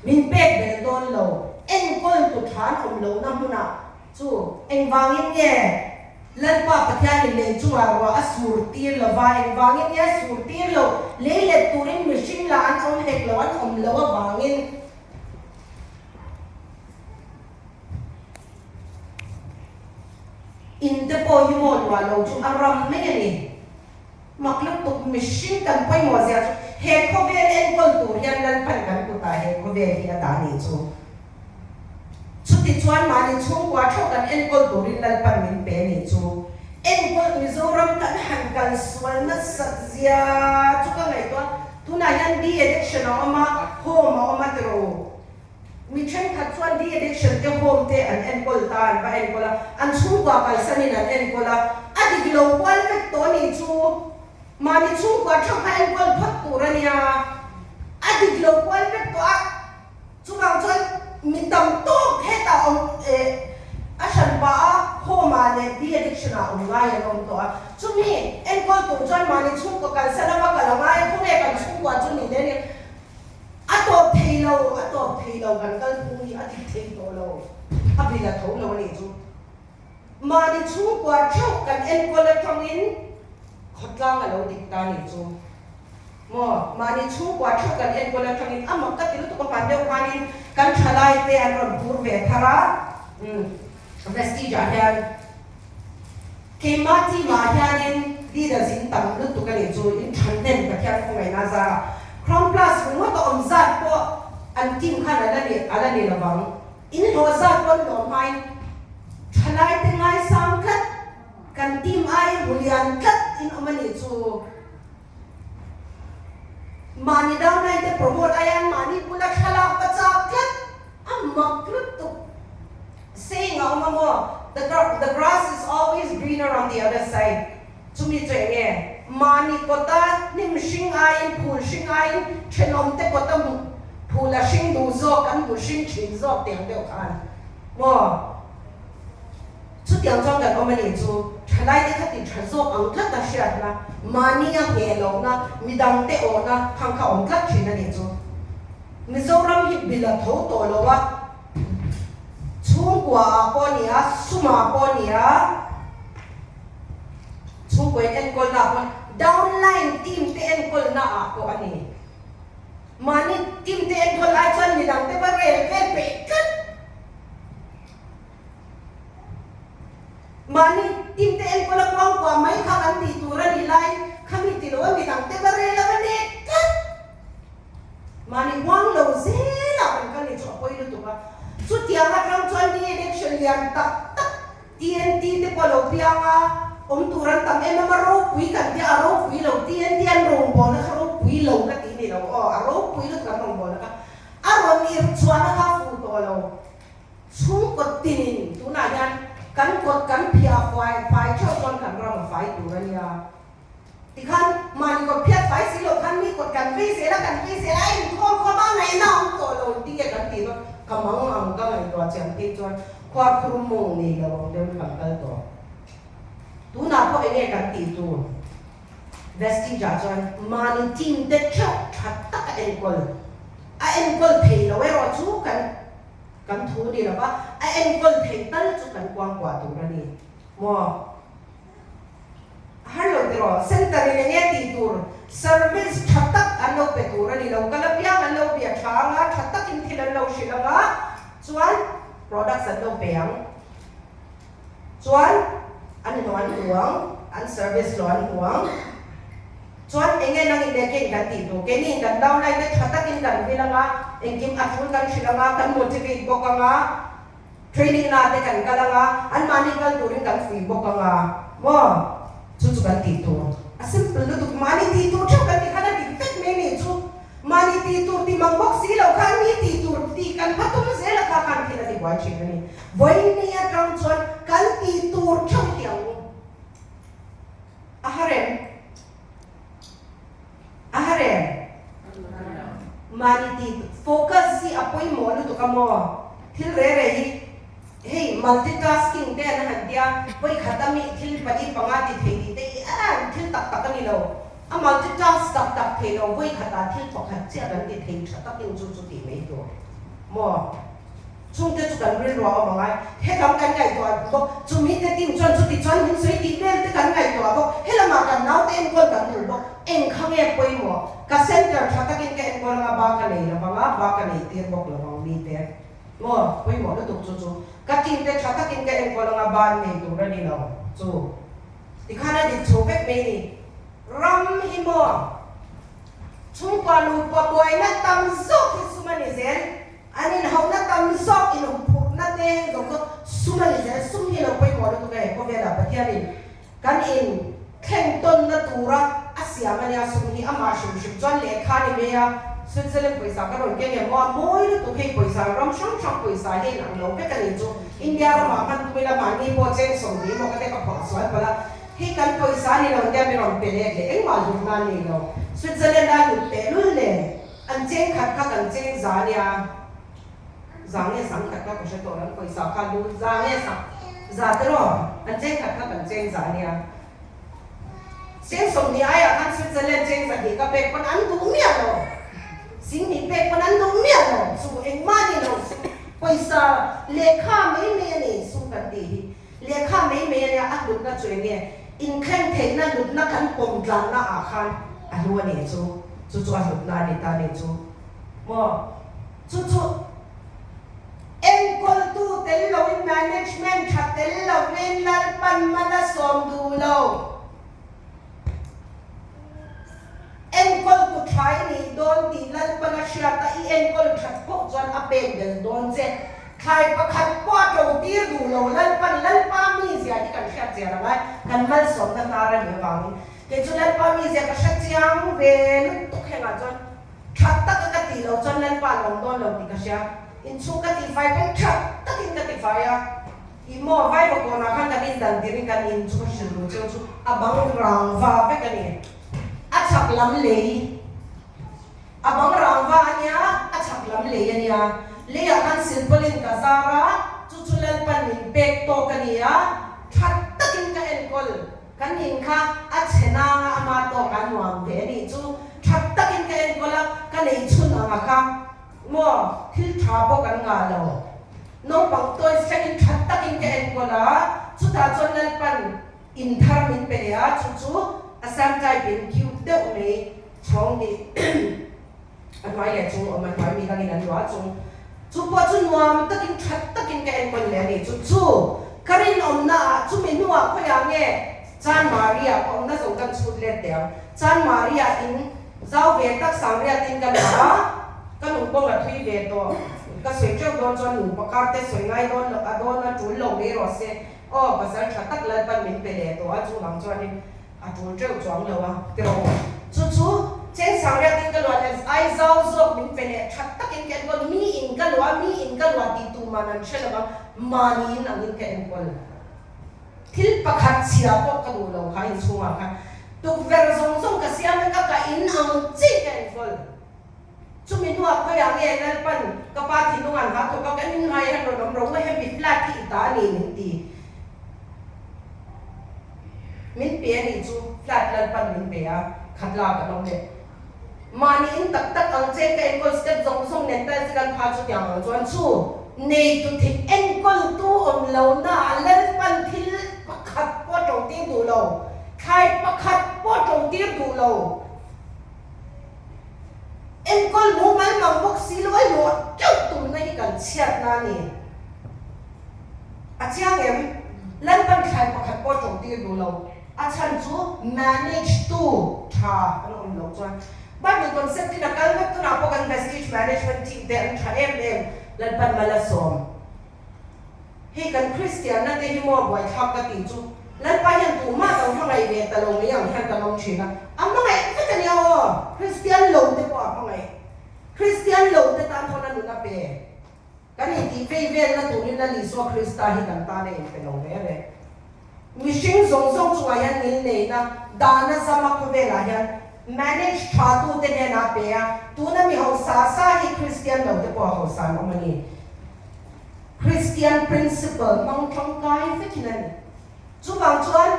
Min pek belh dawn lo. Enkawltu tha an awm lohna hmunah chu engvangin nge Lalpa Pathianin lei chungah ruah a sur tir lo va, engvangin nge a sur tir loh? Lei let turin mihring lah an awm hek lo, an awm loh avangin. In te pawh hi maw luah lo chu a ram mai a ni. Mak lutuk mihring kan pawimawh zia chu he khawvel enkawl tur hian Lalpan kan kutah he khawvel hi a dah nih chu. Chutichuan mahni chhungkua theuh kan enkawl turin Lalpan min pe nih chu. Enkawl Mizoram kan han kal sual nasat zia chu ka ngaihtuah. Tunah hian de-addiction a awm a, home a awm a ti rawh u. Mi thenkhat chuan de-addiction te home te an enkawl ta, an va enkawl a, an chhungkua kalsanin an enkawl a. A dik lo kual vek tawh a nih chu. Mahni chhungkua theuh kha enkawl phawt tur a nia. A dik lo kual vek tawh a. Chuvang chuan mi tam tawk hetah awm eh a hran pah a, home ah leh de addiction ah awm ngai an awm tawh a. Chumi enkawl tur chuan mahni chhungkua kalsa lama kal a ngai a, khawnge kan chhungkua chu ni le nia. A tawp thei lo, a tawp thei lo kan kalphung hi a dik thei tawh lo, a bil a tho lo a nih chu. Mahni chhungkua theuh kan enkawl atangin khawtlang a lo dik ta nih chu. Maw, mahni chhungkua theuh kan enkawl atangin a mak ka ti lutuk a hman deuh khanin kan thalai te an rawn bur ve thar a, umm Vestige ah hian keimah team ah hianin leaders in tam lutuk a nih chu in thahnem Pathian khawngaihna a zar a, Crown Plus ringawt a awm zat pawh an team khan a la ni a la ni lovang. In hlawh zat pawn hlawh hmain thalai te ngaisang tlat kan team aiin hmu lian tlat in awm a nih chu. Mahni downline te promote aian mahni bula thlalak va chak tlat a mak lutuk. Saying a awm a maw, the the grass is always greener on the other side. Chumi chu eng nge? Mahni kawta hnim hring aiin phul hring aiin thenawm te kawta hmuh phul a hring duh zawk kan hmu hring thin zawk tiang deuh khan maw? Chutiang chuan kan awm a nih chu thalai te kha ti tha zawk ang tlat a hriatna, mahni a ngheh lohna, midang te awhna khang kha awm tlat thin a nih chu. Mizoram hi bil a tho tawh lo a. Chhungkua ah pawh a ni a, sum ah pawh a ni a, chhungkua in enkawlna ah pawh downline team te enkawlna ah pawh a ni. Mahni team te enkawl lai chuan midang te va rel vel peih tlat. Mahni team te enkawl a kuangkuah mai kha kan tih tur a nih laiin khami ti lo a midang te va rel a va nek tlat. Mahni huang lo zelah kan kal ni chu a pawi lutuk a. Chutiang atang chuan ni election lian tak tak TNT te pawh a lo piang a, awm tur an tam em em a, ropui kan tia a ropui lo, TNT an rawngbawlna kha ropui lo ka ti ni lo aw, a ropui lutuk an rawngbawlna kha a rawn irh chhuahna kha a fuh tawh lo. Chhungkaw tinin tunah hian kan kawt kan phiah fai fai theuh chuan kan ram a fai tur a nia. Tikhan mahni kawt phiat fai si loh khan mi kawt kan vei zel a, kan vei zel a, a inkhawm khawm a, ngaihna a awm tawh lo ti nge kan tih dawn? Ka mang ang ka ngaihtuah chiam phei chuan khuarkhur mawng nei lo ang deuhin kan kal tawh. Tunah pawh enge kan tih tur? Vestige ah chuan mahni team te theuh tha tak a enkawl, a enkawl thei lo erawh chu kan kan thu ni lova, a enkawl thei tal chu kan kuangkuah tur a ni maw? A har lo tiraw? Center in enge tih tur service tha tak an lo pe tur a ni lo. Kal apiang an lo bia tha anga, tha takin thil an lo hrilh anga, chuan products an lo pe ang. Chuan an hlawh an hmu ang, an service hlawh an hmu ang. Chuan enge nang in leh kein kan tih tur? Keini in kan downline te tha takin kan vil anga, engkim a tul kan hrilh anga, kan motivate bawk anga, Training na te kan kal anga, anmahni kal turin kan fuih bawk anga maw? Chu chu kan tih tur. A simple lutuk, mahni tih tur theuh kan tih khan a dik vek mai nih chu. Mahni tih tur ti mang bawk si lo khan mi tih tur tih kan hma tum zel a kha khan thil a ti buai thin a ni. Vawiin atang chuan kan tih tur theuh hi ang u. A har em? A har em? Mahni tih focus hi a pawimawh lutuk a maw? Thil re re hi hei multitasking te an han tia, vawikhat a mi thil pali panga ti thei tih te hi a thil tak tak a ni lo. A multitask tak tak thei lo, vawikhatah thil pakhat chiah kan ti thei tha takin chu chu tih mai tur maw? Chungte chu kan rilru a awm ang ai. Helam kan ngaihtuah bawk, chumi te team chuan chuti chuan min sawi tih vel te kan ngaihtuah bawk. Helamah kan naute enkawl kan tul bawk. Eng kha nge pawimawh? Ka center tha takin ka enkawl anga ba ka nei lo vang a, ba ka nei tir bawk lo vang mi te. Maw? Pawimawh lutuk chu chu. Ka team te tha takin ka enkawl anga ba an nei tur a ni lo chu. Tikhan a dik chho vek mai ni. Ram hi maw? Chhungkua nupa buaina tam zawk hi sum a ni zel. An inhauhna tam zawk inhuphurhna te zawng chu sum a ni zel, sum hi lo pawimawh lutuk e, khawvelah Pathianin kan in thleng tawnna tura a siam a nia, sum hi amah hrim hrim chuan lehkha a ni mai a, Switzerland pawisa ka rawn keng em aw, a mawi lutuk hei pawisa ram hrang hrang pawisa hi a inang lo vek a ni chu, India ramah hman tum ila mahni pawh cheng 20 emaw ka te ka phuah sual palh a. Hei kan pawisa ni lo tia mi rawn pe let leh engmah hlutna a nei lo. Switzerland a hlut tehlul nen an cheng khat kha kan cheng za a nia. Za nge sang khat kha ka hre tawh lo, an pawisa kha lu za nge sang za te rawh an cheng khat kha kan cheng za a nia. Cheng 20 aiah khan Switzerland cheng 200 ka pek pawn an duh miah lo. 10,000 pek pawn an duh miah lo. Chu engmah ni lo sum pawisa lehkha mai mai a ni sum kan tih hi. Lehkha mai mai a nia a hlutna chu eng nge? Inthleng theihna hlutna kan pawm tlanna ah khan a hlu a nih chu. Chu chu a hlutna a ni ta a nih chu. Maw? Chu chu enkawltu tel loin management tha tel lovin Lalpan man a sawm duh lo. Enkawltu tha i nih dawn tih Lalpan a hriat a, i enkawl that pawh chuan a pek belh dawn che. Thlai pakhat pawh a to tir duh lo Lalpan Lalpa mizia hi kan hriat chian a ngai, kan malsawmna hnar a nih avangin. Kei chu Lalpa mizia ka hre chiang ve lutuk hengah chuan Tha taka ka tih loh chuan Lalpa a lawm dawn lo tih ka hria. Inchhung ka tihfai pawn tha takin ka tifai a. Ih maw, Vaiva kawnah khan kan indan tirin kan in chu ka hrilh ru cheu chu a bang rangva vek a ni. A chhak lam lei, a bang rangva a nia, a chhak lam lei a nia. Leiah khan silpawlin ka zar a, chu chu Lalpan min pek tawk a ni a, tha takin ka enkawl. Kan in kha a chhe nanga ama tawk a nuam ve a nih chu tha takin ka enkawl a, ka nei chhun ang a kha maw thil tha pawh kan ngah lo. Naupang toys thlengin tha takin ka enkawl a, chutah chuan Lalpan in thar min pe leh a, chu chu Assam type in cute deuh mai chhawng nih a hnuai leh chung awm a hnuai mi dangin an luah chung chu pawh chu nuam takin tha takin ka enkawl leh a ni chu chu ka rinawmna ah chumi hnuah khawiah nge Chanmari-ah ka awmna zawng kan chhut let teh ang Chanmari-ah in zau ve tak Sangriatin ka luah a ka nungpawng a thui ve tawh ka sawi teuh dawn chuan nupa kar te sawi ngai dawn loh a dawn a tul lo mai rawh se aw pasal tha tak Lalpan min pe leh tawh a chuvang chuanin A tul teuh chuang lo a, ti rawh u. Chu chu cheng sangriatin ka luah leh ai zau zawk min pe leh that takin ka enkawl, mi in ka luah, mi in ka luah tih tu man an hre lo va, mahni in angin ka enkawl. Thil pakhat chhia pawh ka duh lo kha inchhungah khan tukverh zawng zawng ka siam vek a, ka in ang chiah ka enkawl. Chumi hnuah khawiah nge Lalpan ka pa thinlunga'n ha thawk a, kan inhmai hian rawn awm rawh u, hemi flat hi i ta a ni min ti. Min pe a nih chu flat Lalpan min pe a, khat lak an awm leh. Mahni in tak tak ang che ka enkawl step zawng zawng nen tiles te kan pha chu tiang ang chuan chu neitu thil enkawltu awm lohna ah Lalpan thil pakhat pawh a ṭo tir duh lo, thlai pakhat pawh a ṭo tir duh lo. Enkawl mumal mang bawk si lo a hlawh teuh tumna hi kan chhiatna a ni. A chiang em? Lalpan thlai pakhat pawh a ṭawng tir duh lo. A chhan chu manage tu tha an awm loh chuan Bible concept in a kal vek tunah pawh kan Vestige management team te an tha em em Lalpan mal a sawm. Hei kan Kristianna te hi maw buaithlak ka tih chu Lalpa hian tuhmah kan hmangaih ve ta lo mai ang hian kan awm thin a, a hmangaih vek a nia aw, Kristian lo te pawh a hmangaih, Kristian lo te tan pawn a nun a pe, kan intih vei velna turin Lal Isua Krista hi kan tan a inpe lo ve reng. Mihring zawng zawng chungah hian ngilneihna dahna zama khawvelah hian manage tha tute hnenah a pe a, tuna mi hausa sa hi Kristian lo te pawh a hausa an awm a ni. Kristian principle hmang tangkai vekin a ni. Chuvang chuan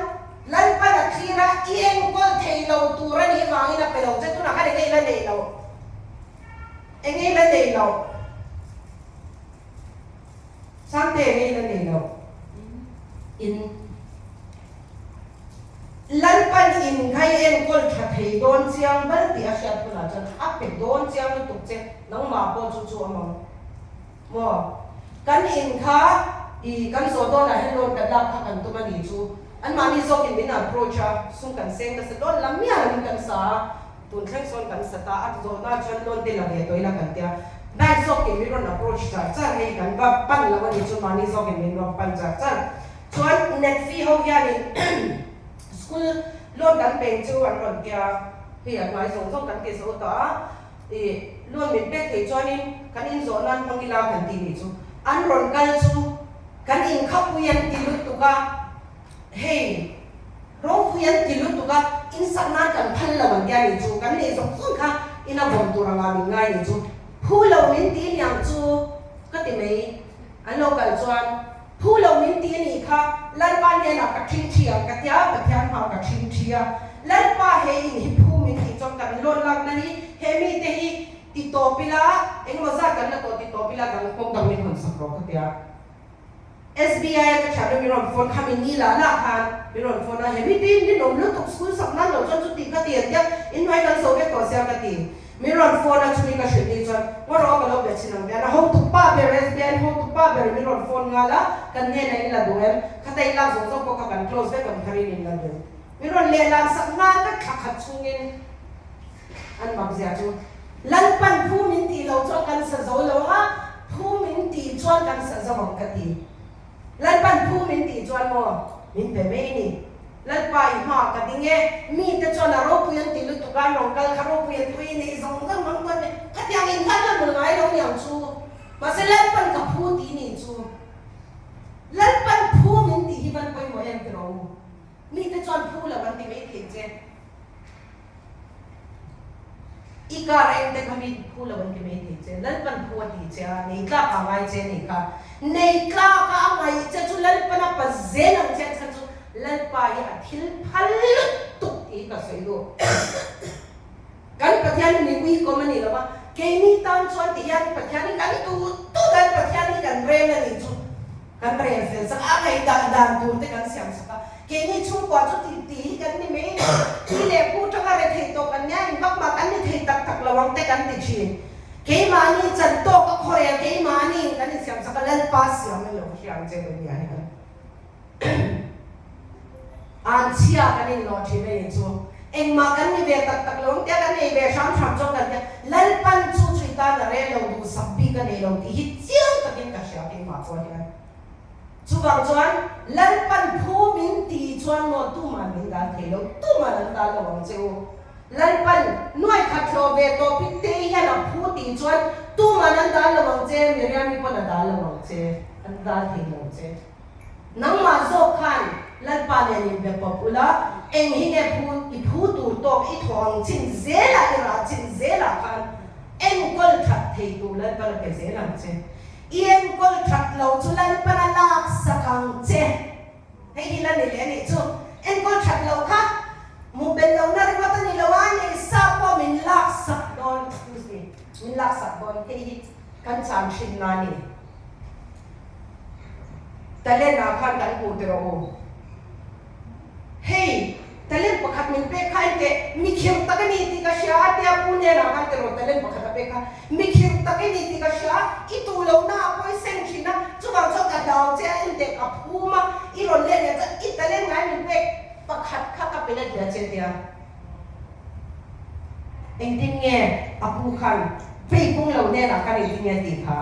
Lalpan a thlir a, i enkawl thei lo tur a nih vangin a pe lo che, tunah khan enge i la nei lo? Enge i la nei lo? Sangte enge i la nei lo? In Lalpan in kha i enkawl tha thei dawn chiang bal tih a hriat hunah chuan a pe dawn chiang lutuk che, nangmah pawh chu chu a mang. Maw? Kan in kha i kan zawh dawnah hian loan kan lak kha kan tum a ni chu. Anmahni zawkin min approach a, sum kan seng nasa dawn lam miah lovin kan sa a, tun thleng sawn kan sa ta a, zawhna chuan loan te la ve tawh ila kan tia. Bank zawkin min rawn approach char char, hei kan va pan lo a ni chu, mahni zawkin min rawn pan char char. Chuan net fee ho hianin school loan kan peng chu an rawn tia, hei a hnuai zawng zawng kan ti zo tawh a. I loan min pek theih chuanin kan inzawh nan hmang ila kan tih nih chu an rawn kal chu kan inkhapui an ti lutuk a, hei Ropui an ti lutuk a, in sak nan kan phal lo an tia nih chu, kan neih zawng zawng kha ina vawm tur anga min ngai nih chu, phu lo min ti niang chu ka ti mai, an lo kal chuan phu lo min ti anih kha Lalpa hnenah ka ṭhing ṭhi ang ka tia, Pathian hmaah ka ṭhing ṭhi a, Lalpa he in hi phu min tih chuan kan loan lakna hi he mite hi ti tawp ila, engemaw zat kan la tawh ti tawp ila dang kawng dang min hawn sak rawh ka tia. SBI a ka thiam in min rawn phone kha min ni lah lah khan min rawn phone a, he mi tin min awm lutuk school sak nan loh chuan chuti ka ti an tia, inhnuai kan zo vek tawh sia ka ti. Min rawn phone a chumi ka hrilh ni chuan ngaw rawh ka lo be chhin ang tia, na hotu pa ber SBI in hotu pa ber min rawn phone nghal a, kan hnenah in la duh em, khata in lak zawng zawng pawh kha kan close vek ang thar in in la duh em. Min rawn lehlan sak nghal vek thla khat chhungin an mak zia chu. Lalpan phu min tih loh chuan kan sa zo lo a, phu min tih chuan kan sa zo ang ka ti. Lalpan phu min tih chuan maw min pe mai ni. Lalpa i hmaah ka ding e, mite chuan a ropui an ti lutuk a, an rawn kal kha ropui an tui nei zawng zawng mang chuan khatiang in khan la hmul ngai lo niang chu. Mahse Lalpan ka phu tih ni chu. Lalpan phu min tih hi van pawimawh em tiraw u. Mite chuan phu lo an ti mai thei che. I car eng te kha mi phu lo an ti mai thei che. Lalpan phu a ti che a, nei tlak a ngai che ni kha. Nei tlak a a ngaih che chu Lalpan a pa zel ang che chhan chu Lalpa hi a thil phal lutuk tih hi ka sawi duh. Kan Pathian hi mi uikawm a ni lo va, keini tan chuan ti hian Pathian hi kan duh duh dan Pathian hi kan rel a nih chu. Kan rel fel sak a, a ngaihdah dan tur te kan siam sak a, keini chhungkua chu ti ti hi kan ni mai a, pi leh pu tanga re thei tawh kan nia, in vak mah kan ni thei tak tak lo ang te kan ti thin. Keimahni chan tawk a khawrel keimahni in kan insiam sak a, Lalpa siam a lo hria ang che kan nia hian. An chhia kan inlawh thin a nih chu. Engmah kan ni ve tak tak lo ang tia kan nei ve hram hram chuan kan tia Lalpan chu chu i tan a rel lo duhsak bik a nei lo tih hi chiang takin ka hria keimah pawh hian. Chuvang chuan Lalpan phu min ti chuan maw tuman min dal thei lo, tuman an dal lo ang che u. Lalpan nuai khat hlawh ve tawh Pittei hian a phu tih chuan tuman an dal lo ang che, Miriami pawn a dal lo ang che, an dal thei lo che. Nangmah zawk khan Lalpa nen inbe pawp ula, eng hi nge phu i phu tur tawk i thaw ang chin zelah i rah chin zelah khan enkawl that thei tur Lalpan a pe zel ang che. I enkawl that lo chu Lalpan a lak sak ang che. Hei hi la ni leh a nih chu. Enkawl that lo kha hmuh belh lohna ringawt a ni lo a, nei sa pawh min lak sak dawn, excuse me, min lak sak dawn. Hei hi kan chan thinna a ni. Talent ah khan kan hmuh teh rawh u. Hei, talent pakhat min pek kha engteh mi khirh tak a ni tih ka hria a tia pu hnenah khan teh rawh talent pakhat a pek kha mi khirh tak i ni tih ka hria a, i tuh lohna ah pawh i seng thin a, chuvang chuan ka hlau che a engteh ka phum a, i rawn let leh chuan i talent ngai min pek pakhat kha ka pe let leh a che tia. Engtin nge a pu khan peipung lo hnenah khan engtin nge a tih kha?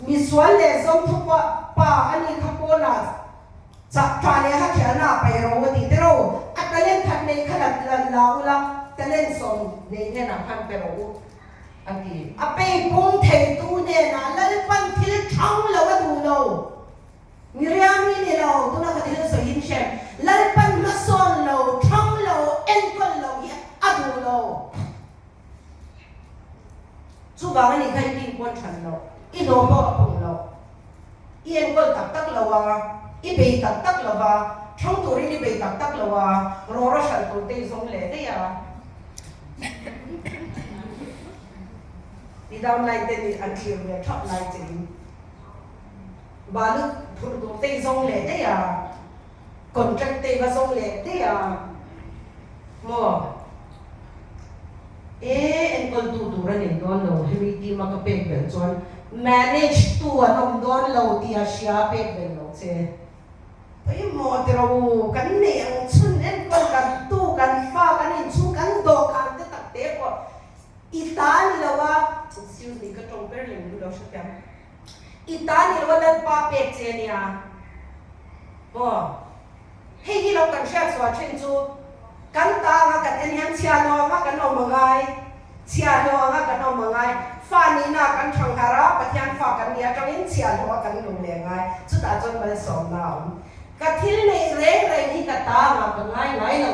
Misual leh zawmthu pa a nih kha pawnah chak tha leh hathialna a paih ro a tih te ro. A talent khat nei kha la la ula, talent sawm nei hnenah khan pe rawh u a ti. A peipung theitu hnenah Lalpan thil thang lo a duh lo. Miriam hi ni lo, tuna ka thil sawi in hrem. Lalpan hmasawn lo, thang lo, enkawl lo hi a duh lo. Chuvang a nih kha i pin pawn than lo, i hlawh pawh a pung lo, i enkawl tak tak lo a, i bei tak tak lo va, thang turin i bei tak tak lo a, rawra hralh tur te i zawng leh daih a. I downline te nih an thlir ve thap lai che in balu phurh tur te i zawng leh daih a, contract te i va zawng leh daih a, maw? E enkawltu tur a nei dawn lo, hemi team a ka pek belh chuan manage tu an awm dawn lo tih a hria a pek belh lo che. Pawimawh ti rawh u, kan neih ang chhun enkawl kan tu, kan fa, kan inchhung, kan dawhkan te tak te pawh i ta ni lo a, excuse me ka tawng ber lem lu lo hrethiam, i ta ni lo a Lalpa pek che ania maw? Hei hi lo kan hriat chhuah thin chu kan ta anga kan en hian chhiahhlawh anga kan awm a ngai, chhiahhlawh anga kan awm a ngai. Fa nihna kan thang harh a, Pathian fa kan nih atangin chhiahhlawh a kan lung leh ngai. Chutah chuan malsawmna a awm. Ka thil neih reng reng hi ka ta anga ka ngai ngai lo.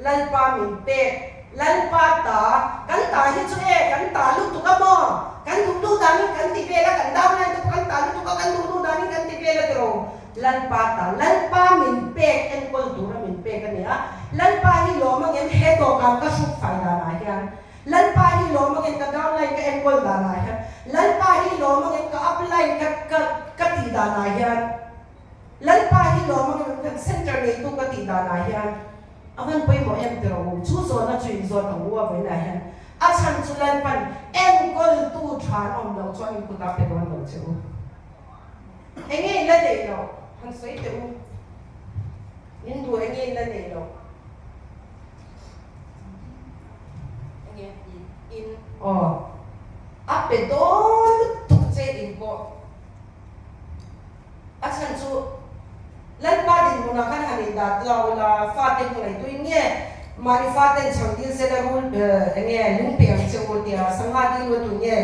Lalpa min pek, Lalpa ta, kan ta hi chu e, kan ta lutuk a maw? Kan duh duh danin kan ti vel a, kan downline te pawh kan ta lutuk a, kan duh duh danin kan ti vel a tiro. Lalpa ta, Lalpa min pek enkawl tura min pek a ni a. Lalpa hi lawm angem he dawhkan ka hruk fai danah hian Lalpa hi lawm angin ka downline ka enkawl danah hian, Lalpa hi lawm angin ka upline ka ka ka tih danah hian, Lalpa hi lawm angin kan center neitu ka tih danah hian a van pawimawh em ti rawh u. Chu zawhna chu inzawt ang u a vawiinah hian a chhan chu Lalpan enkawltu tha an awm loh chuan in kut a pe dawn lo che u. Enge in la neih loh? Han sawi teh u. In duh enge in la neih loh? Enge in aw a pe dawn lutuk che in pawh a chhan chu Lalpa dinhmunah khan han indah tlau ila fate hmu ngei tuin nge mahni faten chhang dil sela rul enge lung pe ang che u tia sangha dil u tun nge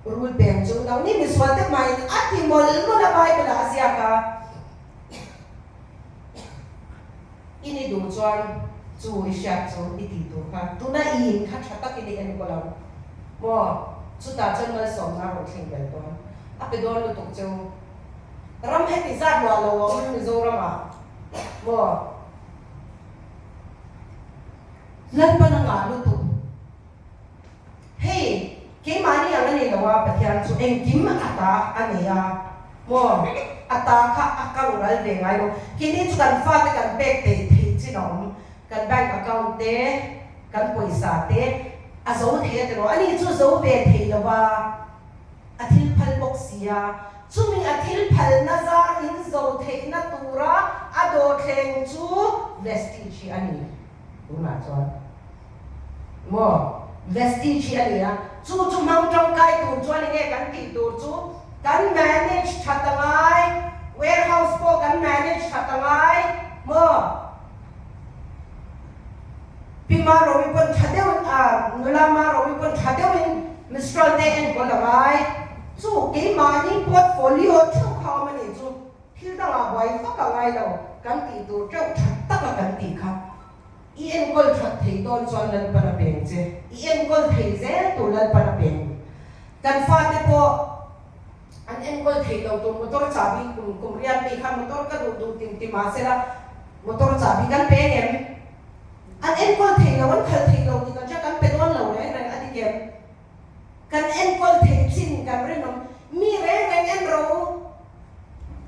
rul pe ang che u nangni misual te hmain a ti mawlh mawlh a Bible ah a ziak a. I ni duh chuan chu i hriat chu i tih tur kha tuna i in kha tha takin i enkawl ang maw? Chutah chuan malsawmna a rawn thleng tel dawn. A pe dawn lutuk cheu. Ram heti zat luah lo a awm Mizoramah maw? Lalpan a ngah lutuk. Hei, keimahni ang a ni lo a, Pathian chu engkim a ta a nei a, maw? A ta kha a kang ral ve ngai lo. Keini chu kan fate kan pek theih theih chin a awm, kan bank account te, kan pawisa te a zo thei a ti rawh. Ani chu zo ve thei lo a, a thil phal bawk si a, chumi a thil phalna zar in zo theihna tura a dawhthleng chu Vestige hi a ni. Tunah chuan maw vestige hi a ni a, chu chu hmang tangkai tur chuan enge kan tih tur chu kan manage that a ngai, warehouse pawh kan manage that a ngai maw? Pi Marowi pawn tha deuhin a nula Marowi pawn tha deuhin Mistral te enkawl a ngai, chu keimahni portfolio theuh kha awm a nih chu. Thil dangah buai vak a ngai lo, kan tih tur teuh that taka kan tih kha i enkawl that thei dawn chuan Lalpan a peng che, i enkawl thei zel tur Lalpan a peng. Kan fate pawh an enkawl thei lo tur motor chahbi kum kum riat mi khan motor ka duh duh tim ti mah sela motor chahbi kan pe ngem? An enkawl thei lo, an khalh thei lo tih kan hria, kan pe dawn lo reng reng a ti kem? Kan enkawl thei chin kan rinawm mi reng reng en ro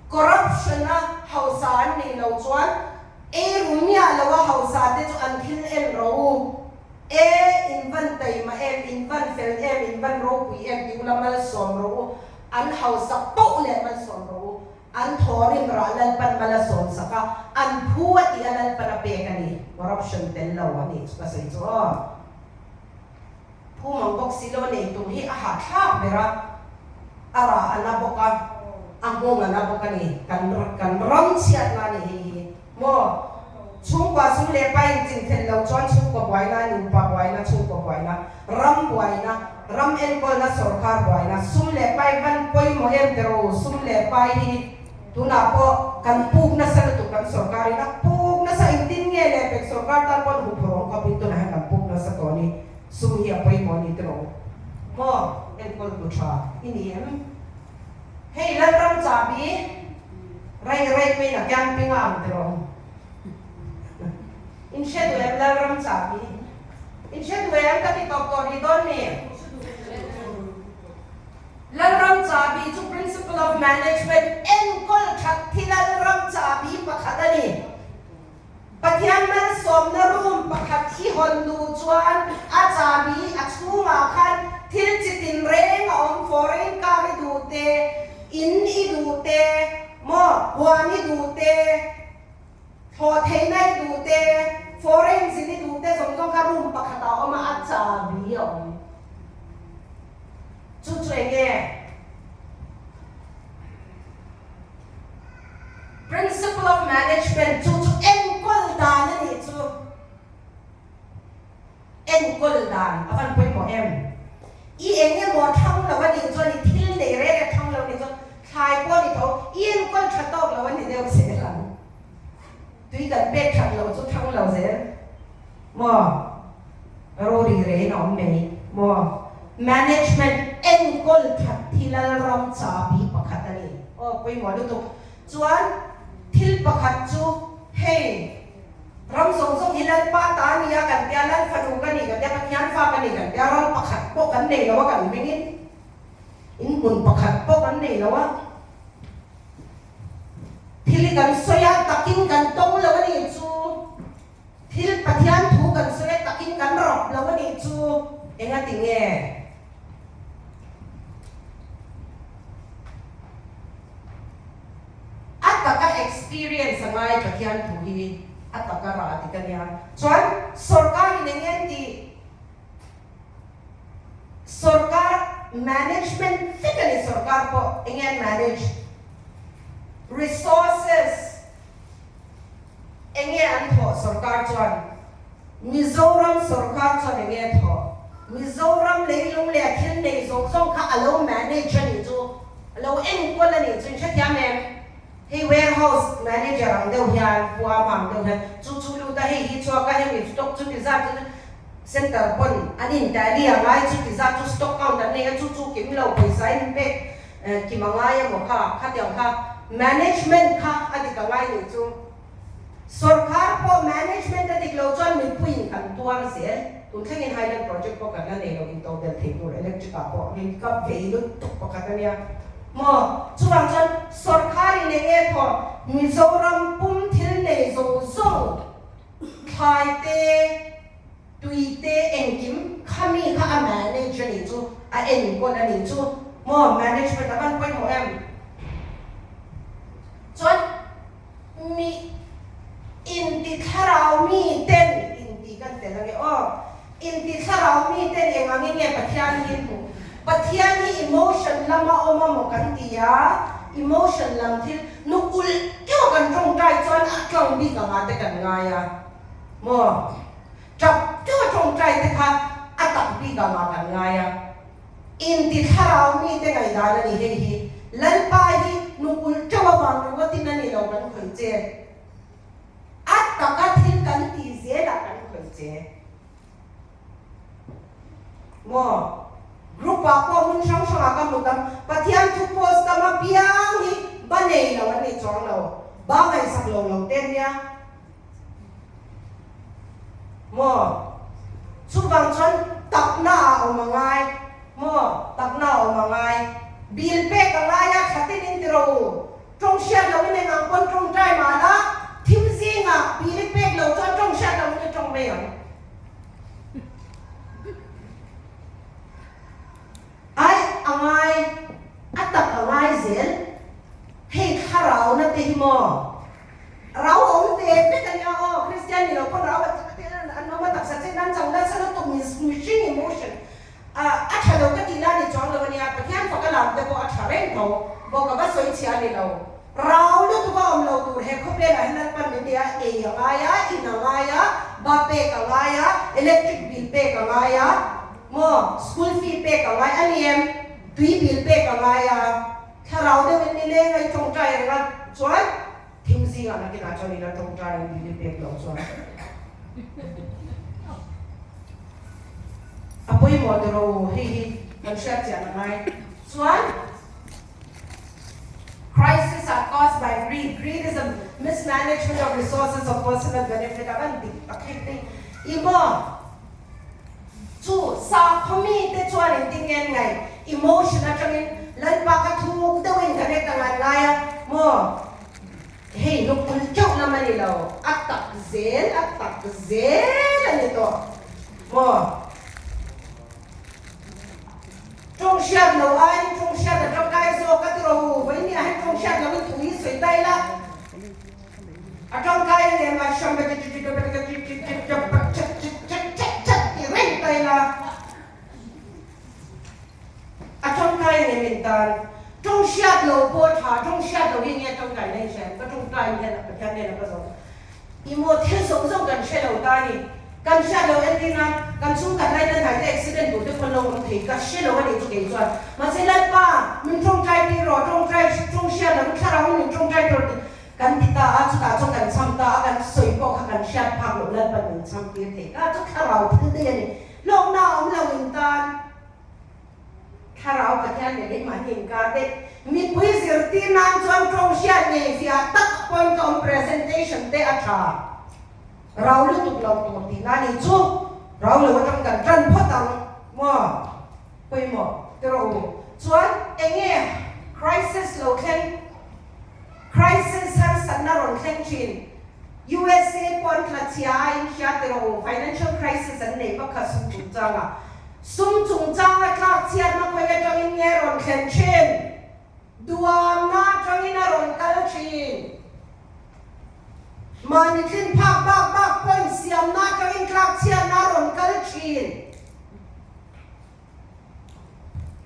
corruption a hausa an nih loh chuan ei ru miah lo a hausa te chu an thil en ro u e in van taima em in van fel em in van ropui em ti ula malsawm ro u an hausa poh leh malsawm ro u an thawrim rah Lalpan mal a sawm sak a an phu a tih a Lalpan a pek a ni corruption tel lo a nih chu ka sawi chu aw. Phum ang bawk si lo nei tum hi a hahthlak ber a, a rah a na bawk a, a nghawng a na bawk a ni. Kan kan ram chhiatna a ni hei hi maw? Chhungkua sum leh pa in chinfel lo chuan chhungkua buaina, nupa buaina, chhungkua buaina, ram buaina, ram enkawlna, sawrkar buaina, sum leh pai van pawimawh em teh rawh u, sum leh pai hi tunah pawh kan puk nasa lutuk kan sawrkarin a puk nasa engtin nge leh pek sawrkar tan pawn huphurh awm khawpin tunah hian kan puk nasa tawh a ni. Sum hi a pawimawh a ni tiraw? Maw enkawl tu tha i ni em? Hei Lalram chahbi rei rei pawhin a camping a ang tiraw? In hre duh em Lalram chahbi? In hre duh em ka ti tawp tawh rih dawn mi? Lalram chahbi chu Principle of Management enkawl that thi Lalram chahbi pakhat a ni. Pathian malsawmna room pakhat hi hawn duh chuan a chahbi a chhungah khan thil chi tin reng a awm, foreign car i duh te, in i duh te, maw huan i duh te, thlawh theihna i duh te, foreign zin i duh te zawng zawng kha room pakhatah a awm a, a chahbi a awm. Chu chu eng nge? Principle of Management chu chu enkawl dan a nih chu. Enkawl dan a van pawimawh em? I eng emaw thang lo a nih chuan i thil nei reng a thang lo a nih chuan thlai pawh a ni tho, i enkawl tha tawk lo a ni deuh zel ang. Tui kan pek that loh chu thang lo zel maw? Rori rein a awm mai maw? Management enkawl that hi Lalram chabi pakhat a ni. Aw pawimawh lutuk. Chuan thil pakhat chu hei ram zawng zawng hi Lalpa ta a ni a kan tia, Lal fanu ka ni kan tia, Pathian fa ka ni kan tia, ram pakhat pawh kan nei lo a kan hmingin in hmun pakhat pawh kan nei lo a. Thil hi kan sawi a takin kan tawng lo a nih chu, thil Pathian thu kan sawi a takin kan rawp lo a nih chu engati nge? A taka experience a ngai Pathian thu hi a taka rah dik a nia. Chuan sorkar in eng nge an tih? Sorkar management vek a ni sorkar pawh eng nge an manage? Resources eng nge an thawh sorkar chuan? Mizoram sorkar chuan eng nge a thawh? Mizoram leilung leh a thil nei zawng zawng kha a lo manage a nih chu, a lo enkawl a nih chu, in hrethiam em? Hei warehouse manager ang deuh hian, pu Ama ang deuh hian chu chu lut a, hei hi chhuak a, hemi stock chu ti zat chu center pawn an in tally a ngai chu ti zat chu stock count an nei a, chu chu kim lo pawisa in pek kim a ngai emaw kha, khatiang kha management kha a dik a ngai nih chu. Sorkar pawh management a dik lo chuan mipuiin kan tuar zel. Tun thlengin Highland project pawh kan la nei lo, intodelh thei tur electric ah pawh min kap vei lutuk pakhat a nia maw. Chuvang chuan sorkarin eng nge thaw Mizoram pum thil nei zawng zawng thlai te, tui te engkim khami kha a manage a nih chu, a enkawl a nih chu maw management a van pawimawh em? Chuan Mi inti thlarau mi ten inti kan tel ange aw. Inti thlarau mi ten eng angin nge Pathian hi an hmuh? Pathian hi emotion lama awm a maw kan ti a, emotion lam thil nukul keuh a kan tawngtai chuan a tlang bik anga te kan ngai a maw? Tap keuh a tawngtai te kha a tak bik anga kan ngai a. Inti thlarau mite ngaihdan a ni hei hi. Lalpa hi nupul teuh avang ringawtin a ni lo kan khawih che. A taka thil kan tih zelah kan khawih che. Maw? Group ah pawh hmun hrang hrangah ka hmu tam. Pathian thu post tam apiang hi ba nei lo an ni chuang lo. Ba ngaihsak lo lo te nia. Maw? Chuvang chuan takna ah awm a ngai. Maw? Takna ah awm a ngai. Bill pek a ngai a, thla tin in ti rawh u. Tawng hriat lo in eng ang pawn tawngtai mah la, thim zingah bill i pek lo chuan tawng hriat lo in i tawng mai ang. Ai, a ngai, a tak a ngai zel. Hei thlarau na te hi maw? Rau awm ve vek a nia aw, Kristian ni lo pawn rau an awm a taksa chet nan chang nasa lutuk mihring emotion a tha lo ka tih na ni chuang lo a nia, Pathian fak a lam te pawh a tha reng tho bawk a va sawi chhia a ni lo. Rau lutuk a awm lo tur he khawvelah hian Lalpan min ti a, ei a ngai a, in a ngai a, ba pek a ngai a, electric bill pek a ngai a, maw school fee pek a ngai a ni em, tui bill pek a ngai a. Thlarau deuh in nileng a i tawngtai reng a, chuan thim zingah nakinah chuan i la tawngtai ang tih hi pek loh chuan a pawimawh ti rawh u, hei hi kan hriat chian a ngai. Chuan crisis are caused by greed, greed is a mismanagement of resources of personal benefit a van dik tak hei te i maw? Chu sakhaw mite chuan engtin nge an ngaih? Emotion atangin Lalpa ka thuk deuhin ka nek ang an ngai a maw? Hei nupui teuh lam a ni lo, a tak zel, a tak zel a ni tawh maw? Tawng hriat lo aiin tawng hriat a tangkai zawk a ti rawh u, vawinia hian tawng hriat loin thu hi sawi ta ila. A tangkai a lem a hram ka ti ti ka ti ti ti ka pa chat chat chat chat chat ti reng ta ila. A tangkai a lem in tan. Tawng hriat lo pawh tha, tawng hriat lo hi nge tangkai na in hria em? Ka tawngtai hian a Pathian hnenah ka zawh. I maw thil zawng zawng kan hre lo ta ni. Kan hriat lo entir nan kan chhungkhat lai nan haite accident tur te khawn lo awm thei ka hre lo a nih chu kei chuan. Mahse Lalpa min tawngtai tir rawh, tawngtai tawng hriat lo in thlarau in min tawngtai tur tih kan ti ta a, chutah chuan kan chham ta a, kan sawi. min cham tir thei kha chu thlarau thil daih a ni. Hlawkna awm lo in tan thlarau Pathian leh keimahni inkar daih. Mipui zirtir nan chuan tawng hriat ngei fiah tak point a awm presentation te a tha. Rau lutuk lo tur tihna a nih chu. Rau lo atang kan tan phawt ang maw? Pawimawh ti rawh u. Chuan enge crisis lo thleng? Crisis harsatna rawn thleng thin. USA pawh an tla chhia a in hria ti rawh u. Financial crisis an nei vak kha sum chungchanga. Sum chungchanga tlak chhiatna khawi atangin nge rawn thlen thin? Duamna atangin a rawn kal thin. Mahni tlin phak bak bak point siamna atangin tlak chhiatna a rawn kal thin.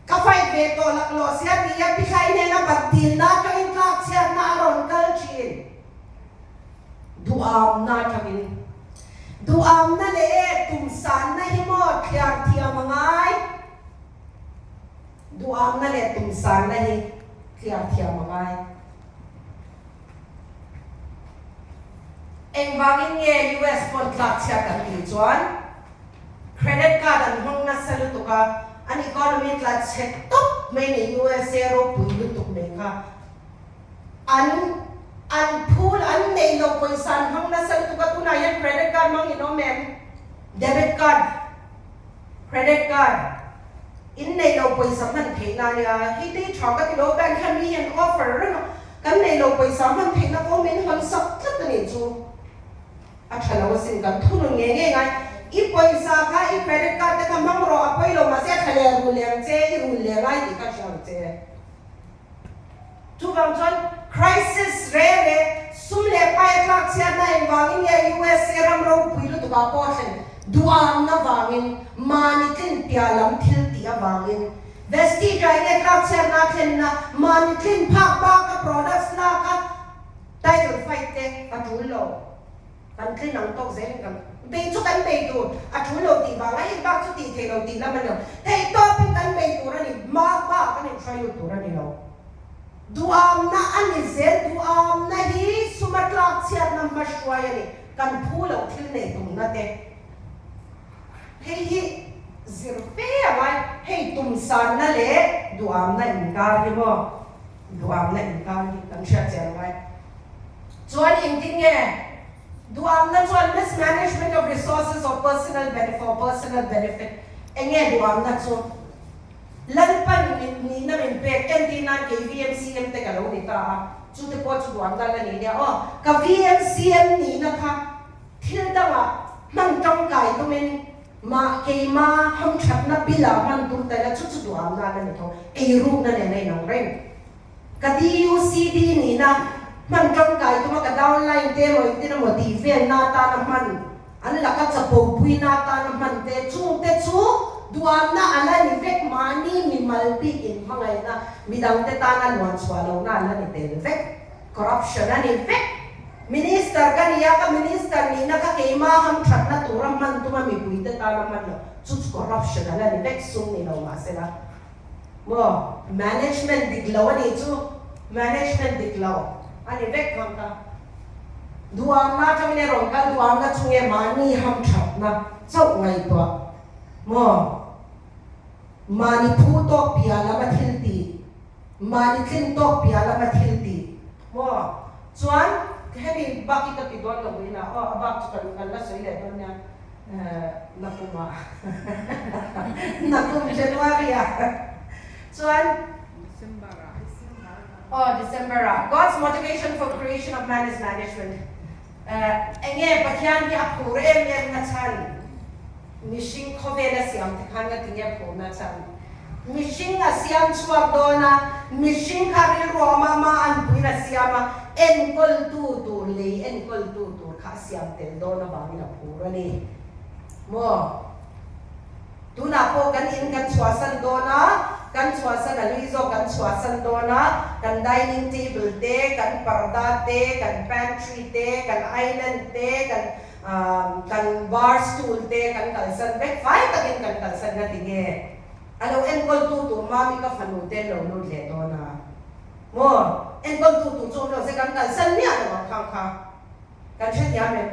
Ka fight ve tawh laklawh sia tia Pihlai hnena bat dilna atangin tlak chhiatna a rawn kal thin. Duamna atangin. Duamna leh tumsanna hi maw thliar thiam a ngai. Duamna leh tumsanna hi thliar thiam a ngai. Engvangin nge US pawn tlak chhiat kan tih chuan credit card an hmang nasa lutuk a, an economy tla chhe tawp mai ni USA ropui lutuk mai kha an an phul an neih loh pawisa an hmang nasa lutuk a, tunah hian credit card hmang in awm em? Debit card, credit card in neih loh pawisa hman theihna a nia, hei te hi tha ka ti lo, bank hian mi hian offer reng a. Kan nei lo pawisa hman theihna kawng min hawn sak tlat a nih chu a tha lo asin, kan thunun ngei ngei ngai. I pawisa kha i credit card te kha hmang rawh a pawi lo mahse a tha leh rul leh ang che, i rul leh ngai tih kha hria ang che. Chuvang chuan crisis re re sum leh pai a tlak chhiatna engvangin nge USA ram ropui lutuk ah pawh a thlen duhamna vangin mahni tlin piah lam thil tih avangin Vestige ah nge tlak chhiatna a thlenna, mahni tlin phak baka products lak a title fight te a tul lo. Kan tlin ang tawk zelin kan bei chu kan bei tur a tul lo tih vanga hei bak chu tih theih lo tih lam a ni lo. Theihtawpin kan bei tur a ni, hma bak kan inhruai lut tur a ni lo. Duamna a ni zel, duamna hi suma tlak chhiatna hmahruai a ni, kan phu loh thil neih tumna te. Hei hi zir fe a ngai, hei tumsanna leh duamna inkar hi maw, duamna inkar hi kan hriat chian a ngai. Chuan engtin nge duamna chuan mismanagement of resources or personal benefit for personal benefit eng nge duamna chu Lalpan nihna min pek entir nan kei VMCM te ka lo ni ta a, chute pawh chu duamna la ni nia aw, ka VMCM nihna kha Thil dangah hman tangkai tumin mah keima hamthatna bill-ah hman tum ta ila chu chu duham nan a ni tho. Eirukna nen a inang reng. Ka DUCD nihna hman tangkai tuma ka downline te emaw engtin emaw tih velna atana hman, an laka chapopuina atana hman te, chungte chu duhamna a la ni vek mahni mimal bik inhmangaihna midangte tana luan chhuah lohna a la ni tel vek. Corruption a ni vek. Minister ka ni a, ka minister nihna kha keima hamthatna tura hman tuma mipuite tana hman lo chu chu corruption a la ni vek sum ni lo mahsela maw management dik lo a nih chu management dik lo a ni vek khang kha duamna atangin e rawn kal duamna chu nge mahni hamthatna chauh ngaihtuah maw mahni phu tawk piah lama thil tih Mahni tlin tawk piah lama thil tih maw? Chuan hemi bak hi ka ti dawn lo in a, aw a bak chu kan kan la sawi leh dawn nia nakum ah nakum January ah chuan December ah aw December ah God's motivation for creation of man is management enge Pathian hi a phur em em na chhan Mihring khawvel a siam te khan nga tinge phurna chang? Mihring a siam chhuak dawn a, mihring kha rilru a awm a, ama anpuiin a siam a, enkawltu tur, lei enkawltu tur kha a siam tel dawn avangin a phur a ni. Maw? Tunah pawh kan in kan chhuahsan dawn a, kan chhuahsan a lui zawk kan chhuahsan dawn a, kan dining table te, kan parda te, kan pantry te, kan island te, kan Kan bar stool te kan kalsan vek, fai takin kan kalsan nga ti nge? A lo enkawltu tur mami ka fanu te an lo lut leh dawn a maw? Enkawltu tur chu awm lo se kan kalsan miah lo ang khang kha. Kan hrethiam em?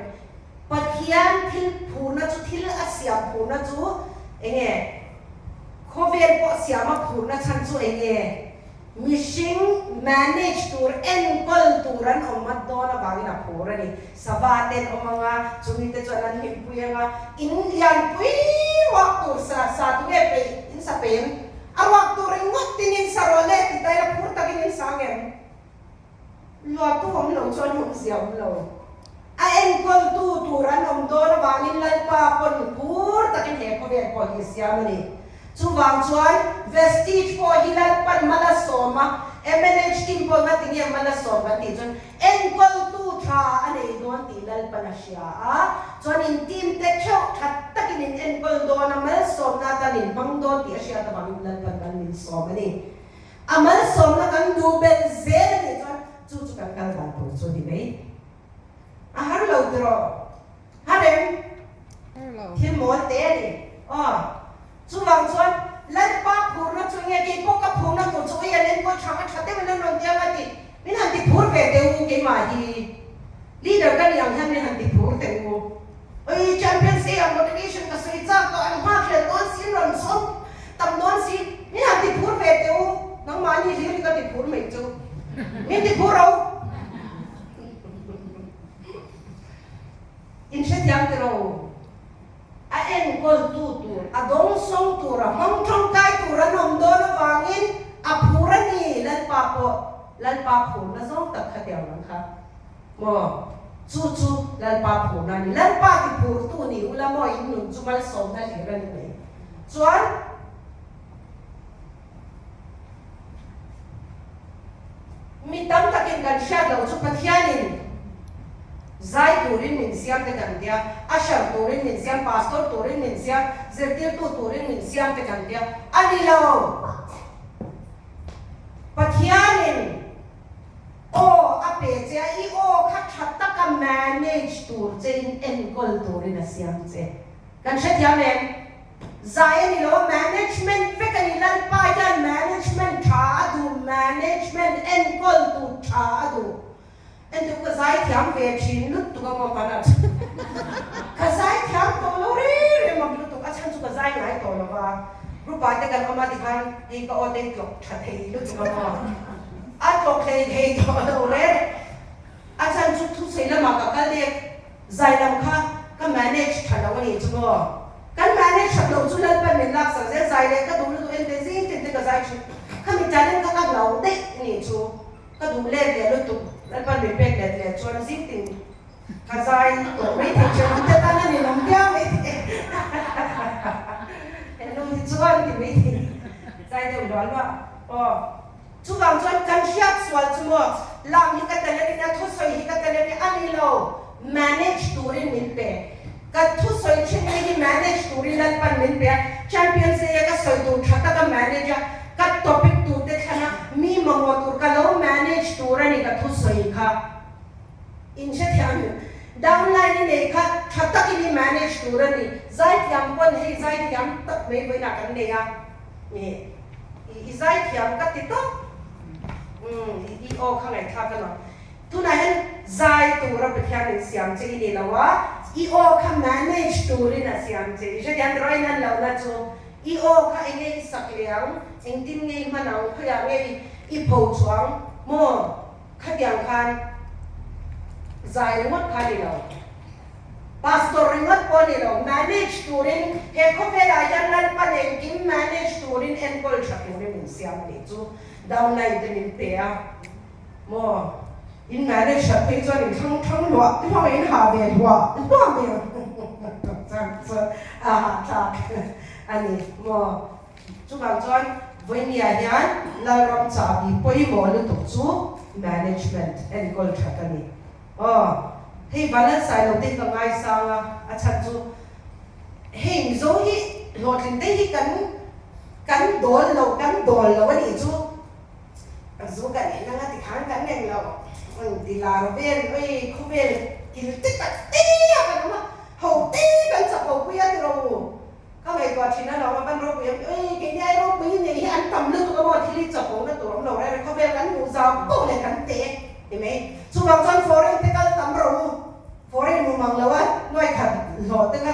Pathian thil phurna chu thil a siam phurna chu enge? Khawvel pawh siama phurna chhan chu enge? Mihring manage tur, enkawl tur an awm at dawn avangin a phur a ni. Sava te an awm anga, chumi te chuan an hlimpui anga, in lianpui ruak tur sa sa tu nge peih in sa peih em? A ruak tur ringawt tin in sa rawh le ti ta ila phur takin in sa ang em? Luahtu awm lo chuan awmzia awm lo. A enkawltu tur an awm dawn avangin Lalpa pawn phur takin he khawvel pawh hi a siam a ni. Chuvang chuan Vestige pawh hi Lalpan mal a sawm a, MNH team pawh nga tinge mal a sawm kan tih chuan enkawltu tha a nei dawn tih Lalpan a hria a, chuan in team te theuh that takin in enkawl dawn a, malsawmna atan in hmang dawn tih a hriat avangin Lalpan mal min sawm a ni. A malsawmna kan duh belh zel a nih chuan chu chu kan kal dan tur chu a ni mai. A har lo tiraw? Har em? Thil mawl te a ni. Aw. Chuvang chuan Lalpa phurna chu enge kei pawh ka phurna tur chu ui an enkawl tha nga tha deuhin an rawn ti ang a ti. Min han ti phur ve teh u keimah hi. Leader ka nih ang hian min han ti phur teh u. Oi Champions Day ah motivation ka sawi chak tawh an nghakhlel dawn si an rawn sawm tam dawn si min han ti phur ve teh u nangmahni hlir hi ka ti phur mai chu min ti phur ro in hrethiam teh ro a enkawl tu tur a dawng sawng tur a hmang tangkai tur an awm dawn avangin a phur a ni Lalpa pawh Lalpa phurna zawng tak kha tiang ang kha. Maw? Chu chu Lalpa phurna a ni. Lalpa ti phurtu ni ula maw in nun chu malsawmna hlir a ni mai. Chuan mi tam takin kan hriat loh chu Pathianin zai turin min siam te kan tia, usher turin min siam, pastor turin min siam, zirtirtu turin min siam te kan tia, a ni lo. Pathianin Aw a pe che a, i aw kha tha taka manage tur che in enkawl turin a siam che. Kan hrethiam em? Zai a ni lo a, management vek a ni, Lalpa hian management tha a duh, management enkawl tur tha a duh. Entu ka zai thiam ve thin lutuk a maw kan a ka zai thiam tawh lo reng reng mak lutuk a chhan chu ka zai ngai tawh lo va group ah te kan awm a tikhan hei ka aw te hi tlawk tha thei lutuk a maw a tlawk hlei thei tawh lo reng a chhan chu thusawi lamah ka kal dek zai lam kha ka manage tha lo a nih chu maw kan manage that loh chu Lalpan min lak sak zel zai leh ka duh lutuk en te zing tin te ka zai thin khami talent kha ka hlau daih a nih chu. Ka duh let leh lutuk, Lalpan min pek let leh chuan zing tin ka zai tawh mai thei che ang te tan a ninawm viau mai thei Hello hi chuan ti mai thei zai deuh luah luah aw. Chuvang chuan kan hriat sual chu maw lam hi ka tel a ni a, thusawi hi ka tel a ni a ni lo, manage turin min pe. Ka thusawi thin te hi manage turin Lalpan min pe a, Champions League a ka sawi tur tha taka manage a, ka topic tur te thlan a, mi mamawh tur ka lo manage tur a ni ka thusawi kha. In hrethiam em? Downline i nei kha tha takin i manage tur a ni. Zaithiam pawn hei zaithiam tak mai vawiinah kan nei a, i zaithiam ka ti tawp. Umm i aw kha ngaihthlak a nuam. Tunah hian zai tura Pathian in siam che i ni lo a, i aw kha manage turin a siam che. I hrethiam tawh a, in an lohna chu i aw kha enge i sak leh ang, engtin nge i hman ang, khawiah nge i pho chuang maw? Khatiang khan zai ringawt kha a ni lo, Pastor ringawt pawh a ni lo, manage turin he khawvelah hian Lalpan engkim manage turin enkawl tha turin min siam a nih chu downline te min pe a. Maw? In manage that phei chuan in thlang thlang hluah hluah in ha ve hluah hluah mai ang chuan chuan a hahthlak a ni maw? Chuvang chuan Vawinia hian Lalram chahbi pawimawh lutuk chu management enkawl that a ni. Aw, hei Vanlalsailo te hi ka ngaisang a, a chhan chu hei Mizo hi hlawhtling te hi kan kan dawl lo kan dawl lo a nih chu. Zu kan in anga tikhan kan eng lo ang ti lar vel oi khawvel kil te tak te a kan awm a, ho te kan chak ho pui a ti ro u. Ka ngaihtuah thin a lo a van ropui em oi keini ai ropui hi nei hi an tam lutuk a maw thil hi chak ho na tur awm lo reng reng khawvel kan hmuh zau poh leh kan te ti mai. Chuvang chuan foreign te kal tam ro u, foreign hmu mang lo a nuai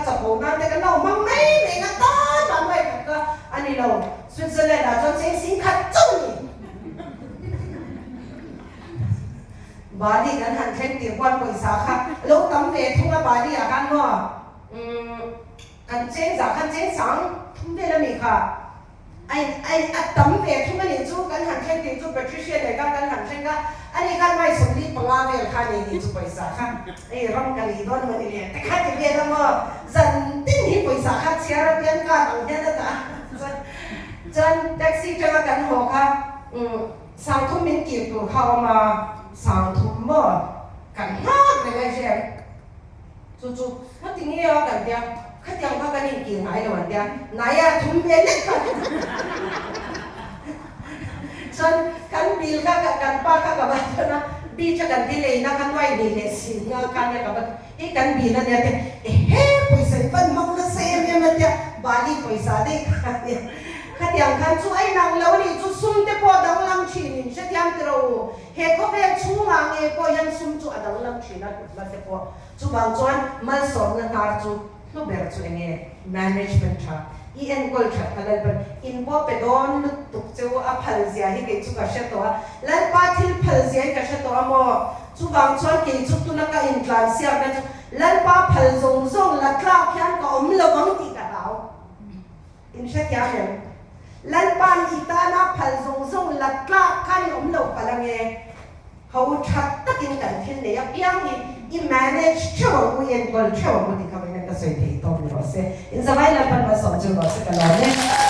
chapo nan te kan lo hmang mai mai nga tan mah nuai khat kha a ni lo. Switzerland ah chuan cheng 10,000 chauh a ni. Bali kan han thleng tir kual pawisa kha lo tam ve thung a Bali ah khan maw umm kan cheng zah khan cheng 3000 vel a mi kha. A in a in a tam ve thung a nih chu kan han thleng tih chu Patricia leh khan kan han thleng a, ani khan mai 45 vel kha a ni tih chu pawisa kha hei ram ka lei dawn emaw ni leh te kha ti vel a maw zan tin hi pawisa kha chhiar a pian card ang hian a dah a chuan chuan taxi tanga kan haw kha umm 3000 min kir tur kha a awm a 3000 maw kan nghak reng a i hre ang. Chu chu hmati nge a kan tia, khatiang kha kan inkir ngai lo an tia, naia thum ve lek kha chuan kan bill kha kan pa kha ka va thawn a, beach a kan ti leina kha nuai hnih leh si nga kha nia ka va hei kan bill a nia tia, ehe pawisa i van hmang nasa em em a tia, Bali pawisa daih kha nia, khatiang khan chu a inang lo a nih chu sum te pawh danglam thin in hrethiam tiraw u. He khawvel chhungah ngei pawh hian sum chu a danglam thin a, hlut hmate pawh. Chuvang chuan malsawmna hnar chu hlu ber chu eng nge? Management tha. I enkawl that kha Lalpan in pawh pe dawn lutuk che u, a phal zia hi kei chu ka hre tawh a. Lalpa thil phal zia hi ka hre tawh a maw? Chuvang chuan kei chu tuna ka intlan siakna chu Lalpa phal zawng zawng la tlak hian ka awm lo vang tih ka hlau. In hrethiam em? Lalpa'n i tana phal zawng zawng la tlak khan i awm lo palh ange. Ho that takin kan thil nei apiang hi i manage theuh ang u, i enkawl theuh ang u tih kha vawiin ka sawi thei tawp ni rawh se. In zavai Lalpa'n malsawm chu rawh se ka lawm e.